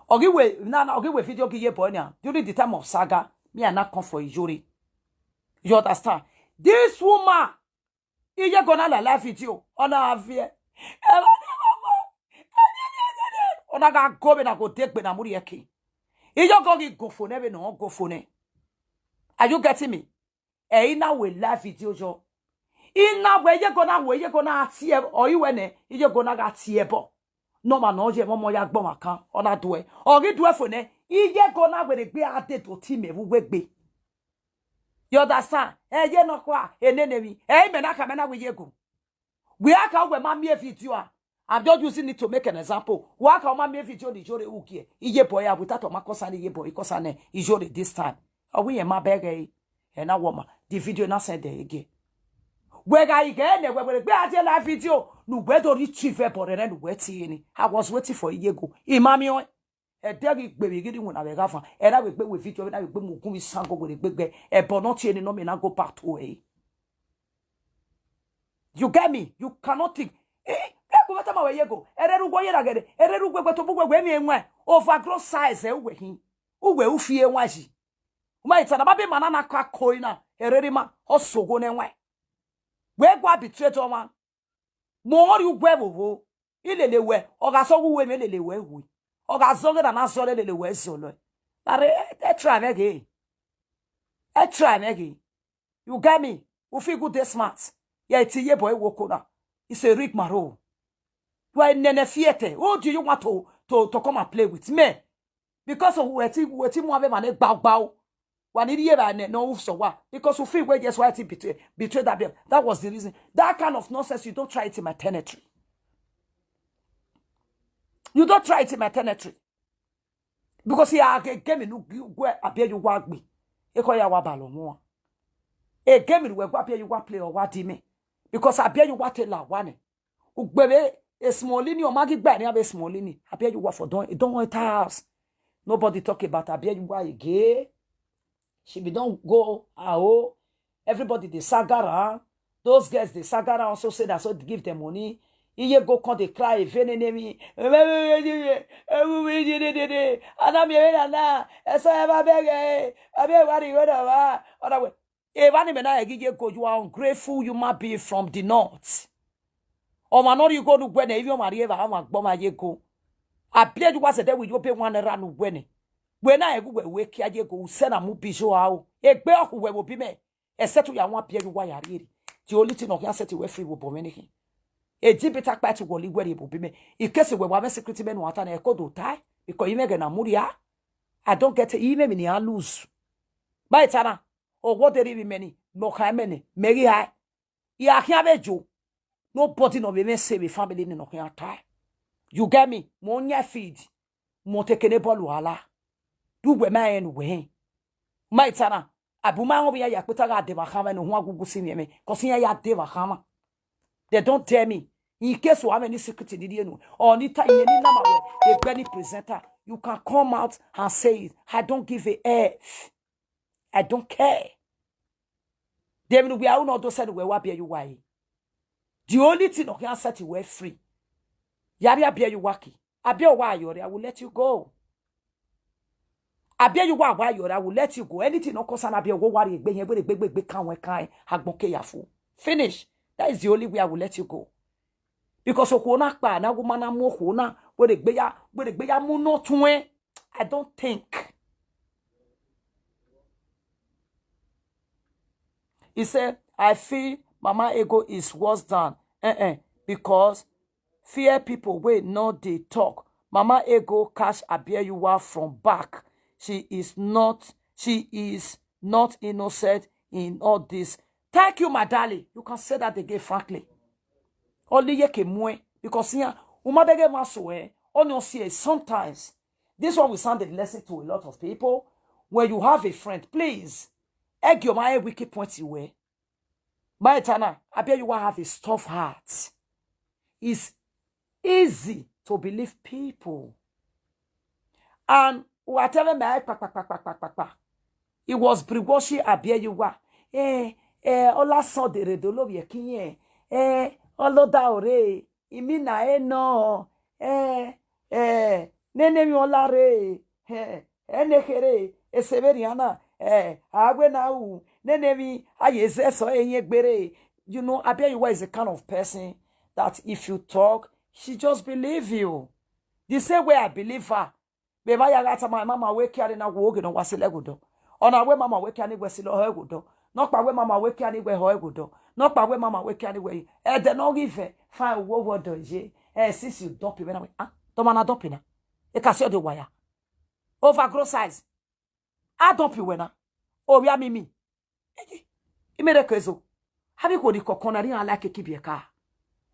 Ogi we na na ogi we video gi ye boy na. During the time of saga, me I na come for ijore. You understand? This woman, iye go na la live video. Ona avie. Ona ga go be na go degbe na muri eki. Iye go gi go phone be no go phone. Are you getting me? E ina we live video jo. Ina we ye go na we ye go na tie o iwe ne iye go na ga tie bo. No ma no je mo mo ya gbo ma kan ona do e. Ogi do e phone. Iye go na we de gbe ade do ti me wu we gbe. You understand? E ye no kwa enene mi. E me na ka me na we ye go. We aka we ma mi e video a. I'm just using it to make an example. Wa ka ma mi e video ni jore ugie. Iye boy a without o ma kosa ni iye boy kosa ne ijore this time. O we ye ma bege e na wo ma. The video na send e again. We ga ige ne we we gbe ati live video. Nu we do retrieve e bore re nu we ti ni. I was waiting for iye go. Imami o. E de gi gbe bi gidi wona we ga fa. E na we gbe we video na we gbe mu gun mi sango we gbe gbe. E bo no ti ni no me na go back to e. You get me? You cannot think. Eh, eh, go mata ma we ye go. Ere ru go ye na gede. Ere ru gbe gbe to bu gbe gbe mi enwe. Overgrow size e uwe hin. Uwe ufi enwa ji. Uma itana ba be mana na ka koina. Ere ri ma. Osogo ne enwe. We gwa betray to ma. Mo ori ugwe vovo. Ilele we. Oga so gu we me lele we wi. Oga zo ge na na zo lele we zo lo. Are e try me ge. E try me ge. You get me? U feel good dey smart. Yeah, it's a ye boy woko na. It's a rig maro. You are a nene fiete. Who do you want to, to, to come and play with me? Because of wetin wetin mo have man gbau gbau. Wa ni ye ba ne no so wa. Because u feel we yes why ti betray betray that bill. That was the reason. That kind of nonsense, you don't try it in my territory. You don't try it in my territory. Because he a ge ge mi nu gwe abie you wa gbe. E ko ya wa ba lo mo. E ge mi we gwa abie you wa play o wa di me. Because abie you wa te la wa ne. Ugbebe a small lini o magi gba ni abe small lini. Abie you wa for don don enter house. Nobody talk about abie you wa again. She be don go ah oh. Everybody dey saga am. Those girls dey saga am also say na so give them money. Iye go come dey cry evenenemi. Anami ere na na eso eba bege. Abi ewari go da wa. Ona we. Eva ni mena egi ye go, you are ungrateful human being from the north. Oma no ri go nu gwene, even oma ri eva, oma gbo ma ye go. Abie you wa se de wi yo be one ra nu gwene. We na egu we we kia ye go, u se na mu bi jo a o. Egbe oku we wo bi me. Except you are one Abie you wa ya ri. The only thing no can set you free wo bo me ni. E ji bita pa ti wo li we ri bo bi me. In case we wa me secret me no ata na e ko do tai. Because ime ge na muria. I don't get it. Ime mi ni a lose. Ba itana. O wo de ri bi me ni. No ka me ni. Me ri hai. Ya kia be jo. Nobody no be me say be family ni no can tie. You get me? Mo nya feed. Mo take ne bolu ala. Du we ma en we. Ma itana. Abu ma ngo bi ya ya kpeta ga de ba kama no ho agugu si mi me. 'Cause ya ya de ba kama. They don't tell me. In case you have any secret in the, you know, or any time, any number where they barely presenter, you can come out and say it. I don't give a F. I don't care. They will, we are not those said we wa Abie you wa. The only thing no can set you free. Yari Abie you waki. Abie wa yori, I will let you go. Abie you wa wa yori, I will let you go. Anything no concern Abie, go worry egbe yen, gbe gbe gbe kan we kan agbon ke ya fu. Finish. That is the only way I will let you go. Because okona pa na go mana mo okona, we de gbe ya, we de gbe ya mu no tun e. I don't think. He said, I feel Mama Ego is worse than, eh, eh, because fear people wey no dey talk. Mama Ego catch Abieyiwa from back. She is not, she is not innocent in all this. Thank you, my darling. You can say that again, frankly. Only ye ke mue, because here, uma bege maso, eh, only see it sometimes. This one will sound a lesson to a lot of people. When you have a friend, please, egg your mind, wicked point you way. My Tana, Abieyiwa have a tough heart. It's easy to believe people. And whatever my pa pa pa pa pa pa pa. It was brainwashing Abieyiwa. Eh, eh, ola so de redo lo ye kiyen. Eh, olo da ore. Imi na e no. Eh, eh, nene mi ola re. Eh, ene kere, eseberiana. Eh, agwe na u. Nene mi, aye ze so enye gbere. You know, Abieyiwa is a kind of person that if you talk, she just believe you. The same way I believe her. Be ba ya gata my mama we kia na wo oge no wa sile gudo. Ona we mama we kia ni we sile ho gudo. No pa we mama we kia ni we ho gudo. No pa we mama we kia ni we. E de no give fine wo wo do je. Eh, since you dump me na we. Ah, to mana dump na. E ka si o de waya. Overgrow size. I dump we na. O ya mi mi. Imere kezo. Abi ko ni kokona ri ala ke kibieka.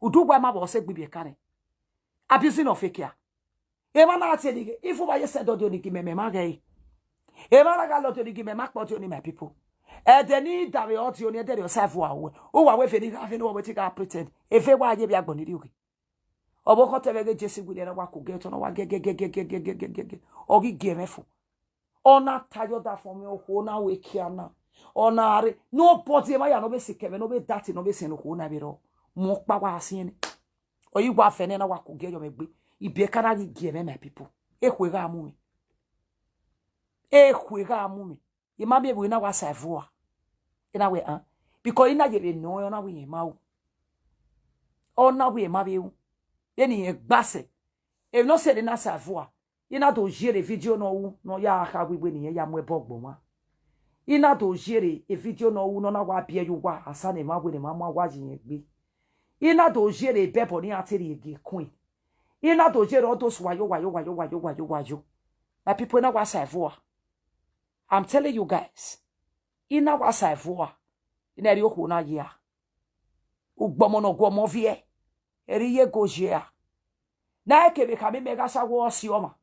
Udu gwa ma bo se gbibieka ne. Abusing of fake ya. E ma na tie ni ge. Ifu ba ye se do dio ni gi me me ma ge. E ma na ga lo dio ni gi me ma po dio ni my people. E de ni da we o dio ni e de dio sa fu awe. O wa we fe ni ga fe ni wo we ti ga pretend. E fe wa ye bi agbon ni ri oge. Obo ko te we ge Jesse gwi le na wa ko ge to na wa ge ge ge ge ge ge ge ge ge ge. Ogi ge me fu. Ona tayo da for me, oh, na we kiana. Ona are. Nobody ema ya no be sikeme, no be dati, no be senu ko na be ro. Mo pa wa asien. Oyi wa fene na wa ko ge yo me gbe. Ibe kana gi gi me, my people. E kwe ga mu mi. E kwe ga mu mi. Ima be bu ina wa sa vua. Ina we an. Because ina ye be no, ona we ma u. Ona we ma be u. Ye ni e gbase. E no se de na sa vua. Ina do jere video no u, no ya ha we we ni ya mu e bogbo ma. Ina do jere e video no u, no na wa bie yu wa, asane ma we ni ma ma wa yin gbe. Ina do jere bebo ni ateri ege queen. Ina do jere all those wayo, wayo, wayo, wayo, wayo, wayo. My people, na wa sa vua. I'm telling you guys. Ina wa sa vua. Ina ri oku na ya. Ugbomo no gwomo vie. Eri ye go jea. Na eke be ka mi me ga sa wo si oma.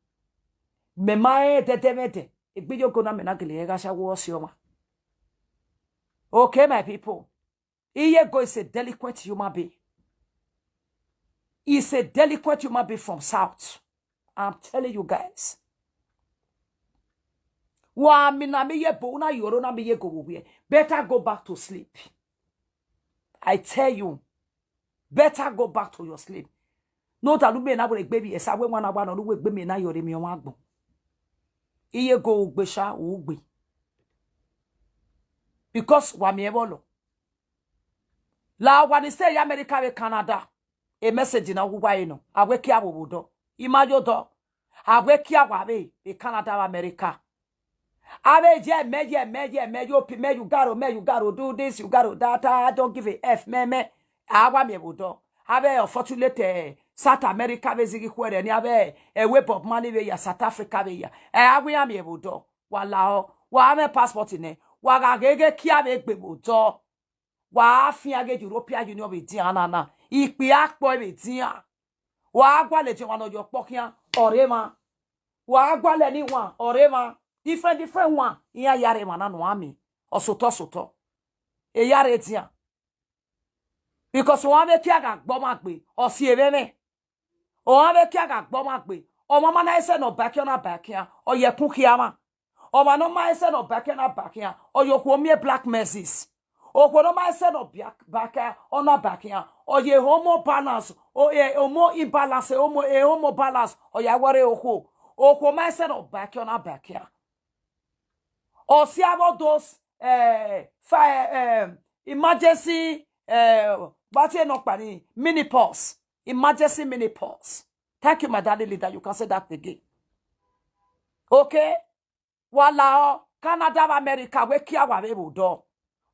Me ma e de de me de. Egbe yo go na me na gele ga sa wo si oma. Okay, my people. Iye go is a delinquent human being. He's a delinquent human being from South. I'm telling you guys. Wa mi na mi ye bo na yoro na mi ye go wo we. Better go back to sleep. I tell you, better go back to your sleep. No ta lu me na we gbe bi esa we wa na wa no lu we gbe me na yore mi wa gbon. Iye go ugbe sha ugbe. Because wa mi ebolo. La wa ni say America be Canada. A message na wu wa ino. Awe kia wo do. Imajo do. Awe kia wa be, be Canada, America. Abe je me, je me, je me, yo pi me, you gotta, me, you gotta do this, you gotta that. I don't give a F, me, me. Awa mi wo do. Abe unfortunate, eh, South America be zigi kwere ni abe, eh, we Bob Marley be ya, South Africa be ya. Eh, awe ya mi wo do. Wa la o. Wa ame passport ne. Wa ga gege kia be gbe wo do. Wa fi age European Union be dia na na. Ipi akpo be dia. Wa gwa le je wa no yo po kia. Ore ma. Wa gwa le ni wa. Ore ma. Different, different one. Iya yare ma na no ami. Osoto, osoto. E yare dia. Because wa be kia ga gbo ma gbe. O si ebe me. O wa be kia ga gbo ma gbe. O ma ma na ese no back on back here. O ye ku kia ma. O ma no ma ese no back on back here. O yo ku mi black messes. O ku no ma ese no back, back here. O na back here. O ye homo balance. O ye homo imbalance. Homo, e homo balance. O ya ware o ku. O ku ma ese no back on back here. O si abo those, eh, fire, eh, emergency, eh, what you know, mini pause. Emergency mini pause. Thank you, my darling leader. You can say that again. Okay? Wa la o, Canada, America, we kia wa be wo do.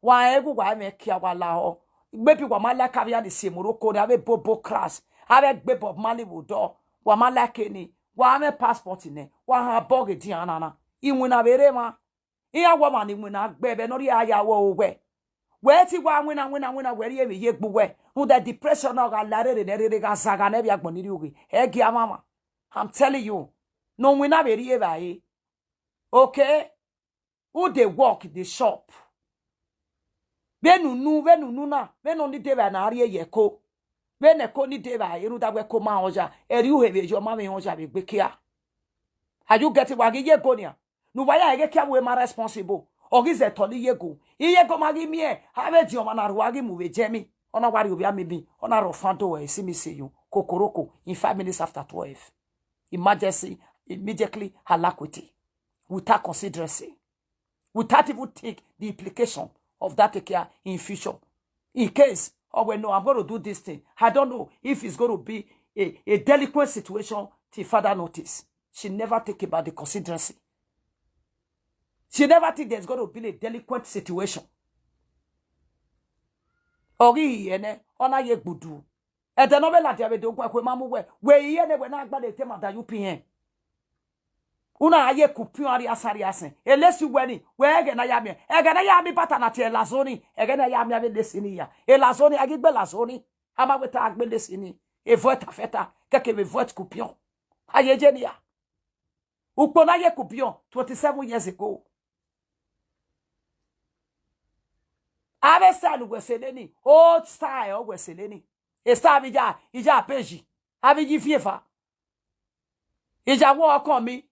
Wa egu wa me kia wa la o. Maybe wa ma like avi ani si Morocco, ni ave bobo crash. Ave gbe Bob Marley wo do. Wa ma like ni. Wa me passport ne. Wa ha boge di anana. Iwin na bere ma. Iya wa ma ni win na gbe be no ri aya wo we. We ti wa win na, win na, win na, we ri emi ye gbu we. Who the depression na ga la re re ne re re ga zaga ne bi agbon ni ri oge. E gi amama. I'm telling you. No win na be ri e ba e. Okay? Who dey work, dey shop? Be nunu, be nunu na, be no ni de ba na ari eye ko. Be ne ko ni de ba eru da we ko ma oja. Eri uhe be yo ma me oja be gbe kia. Are you getting wa gi ye go nia? Nu wa ya ege kia we ma responsible. O gi ze to ni ye go. I ye go ma gi mi e. Ha be di o ma na ru wa gi mu be je mi. Ona wari obi ami bi. Ona ro fan do e si mi se yo. Kokoroko in five minutes after twelve. Emergency, immediately alacrity. Without consideration. Without even think the implication of that take care in future. In case, oh well, no, I'm going to do this thing. I don't know if it's going to be a, a delinquent situation till further notice. She never think about the consideration. She never think there's going to be a delinquent situation. Ori ene, ona ye gbudu. Ede no be la dia be do gwa kwe mamu we. We iye ne we na gba de te ma da U P N. Una aye kupion ari asari asen. Elesi we ni, we ege na ya mi. Ege na ya mi bata na ti elazoni. Ege na ya mi abe lesi ni ya. Elazoni, agi gbe lazoni. Ama we ta agbe lesi ni. E vote afeta. Keke we vote kupion. Aye je ni ya. Ukpo na ye kupion twenty-seven years ago. Ave style we seleni. Old style we seleni. E style ija, ija peji. Ave ji fiefa. Ija wo okan mi.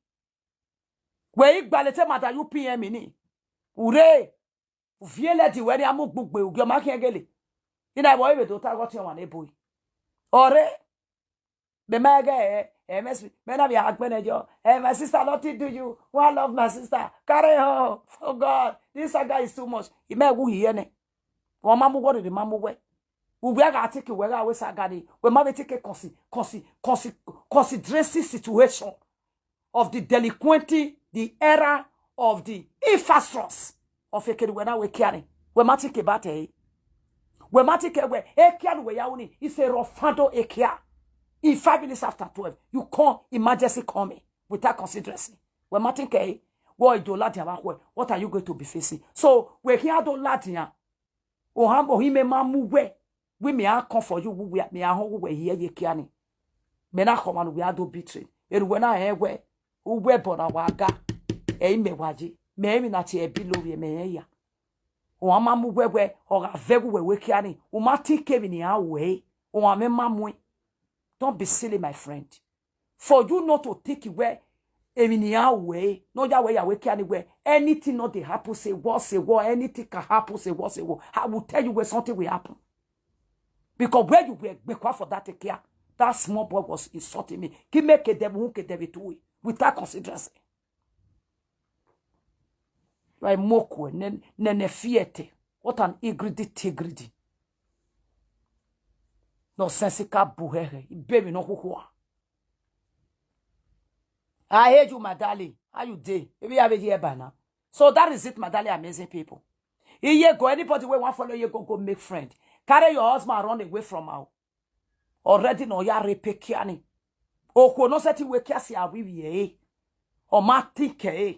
We igbalete mada U P N ni. Ure. Viele di we ni amu gbugbe ugi o ma kin gele. Ina ibo ibe do ta go ti o wa na ebo yi. Ore. Be ma ge, eh, eh, mess, me na be agbene jo. Eh, my sister, nothing do you. One love, my sister. Carry on. Oh God, this saga is too much. Ime wu hiye ne. Wo mamu wo de mamu we. Ugbe ga tiki we ga we saga ni. We ma be tiki consi-, consi-, consi-, consideration situation of the delinquency, the era of the infrastructure of Ekeri we na we kiani. We ma tiki bate. We ma tiki we, e kiani we ya uni. It's a rofando e kia. In five minutes after twelve, you call emergency coming without consideration. We ma tiki, what do ladian wa kwe? What are you going to be facing? So, we here do ladian. O ham, o hime mamu we. We me a come for you, we, we, me a ho we here ye kiani. Me na come and we a do betray. Eru we na e we. U we bona waga. E ime waji. Me mi na ti e bilo we me e ya. O mamu we we, o ga vegu we we kiani. U ma ti ke mi ni a we. O ame mamu. Don't be silly, my friend. For you not to take it where, emi ni a we, no ya we ya we kiani we. Anything not dey happen, say what, say what, anything can happen, say what, say what. I will tell you where something will happen. Because where you were, bekwa for that take care, that small boy was insulting me. Ki me ke debu, ke debu to we, without consideration. You are a mokwe, ne, ne, ne fiete. What an igridi tigridi. Nonsensical buhehe. Baby no kukua. I hate you, my darling. How you dey? Maybe you have a year by now. So that is it, my darling, amazing people. Iye go, anybody wey wan follow you go, go make friend. Carry your husband run away from her. Already no ya repe kiani. Oko no seti we kia si awiwi eh. O ma think eh.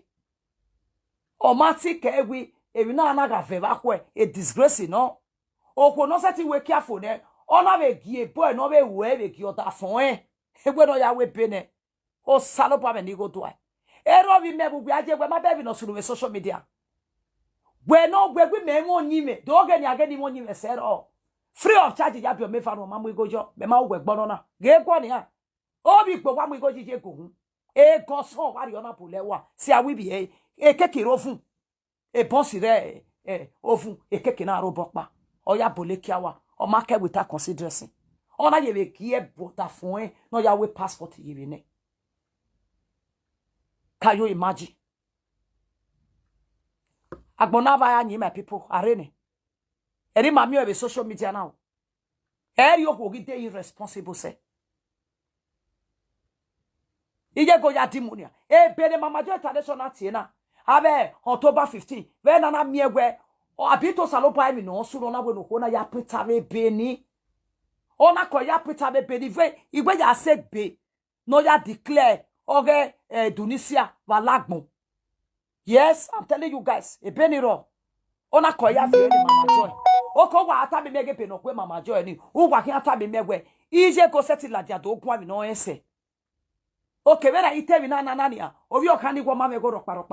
O ma think eh wi, ewi na na ga veva kwe, a disgrace no. Oko no seti we kia fo ne. Ona be gi e boy no be we be gi ota fon eh. Egbe no ya we bene. O salopa me ni go do ai. Ero vi me bu gbe aje gbe ma be vi no sulu we social media. Gbe no gbe gbe me mo nyi me. Do ge ni age ni mo nyi me se ro. Free of charge ya bi o me fa no ma mu igo jo. Me ma o gbe gbo no na. Ge gbo ni a. O bi gbo wa mu igo jije go hun. E go so wa ri ona bu le wa. Si awibi e. E keke ro fun. E boss re e, e, ovun e keke na ro bopa. Oya bole kiawa. O ma ke without consideration. Ona ye be gie bota fun e. No ya we passport ye be ne. Can you imagine? Agbona va ya nyi, my people. Arene. Eri mami o be social media now. Eri o ko gi dey irresponsible se. Iye go ya dimonia. E bere Mama Joy traditional tie na. Ave October fifteen. Ve na na mi egwe. O abi to salo pa mi no suro na we no ko na ya pita ve beni. Ona ko ya pita ve beni ve. Igwe ya se be. No ya declare. Oge eh, Tunisia va lagbon. Yes, I'm telling you guys. E beni ro. Ona ko ya fe ni Mama Joy. O ko wa ata mi mege pe no kwe Mama Joy ni. U wa ki ata mi megwe. Ije ko seti la dia do kwa mi no ese. O ke vera ite mi na na na ni a. Ovi o kan ni gwo ma me go ropa ropa.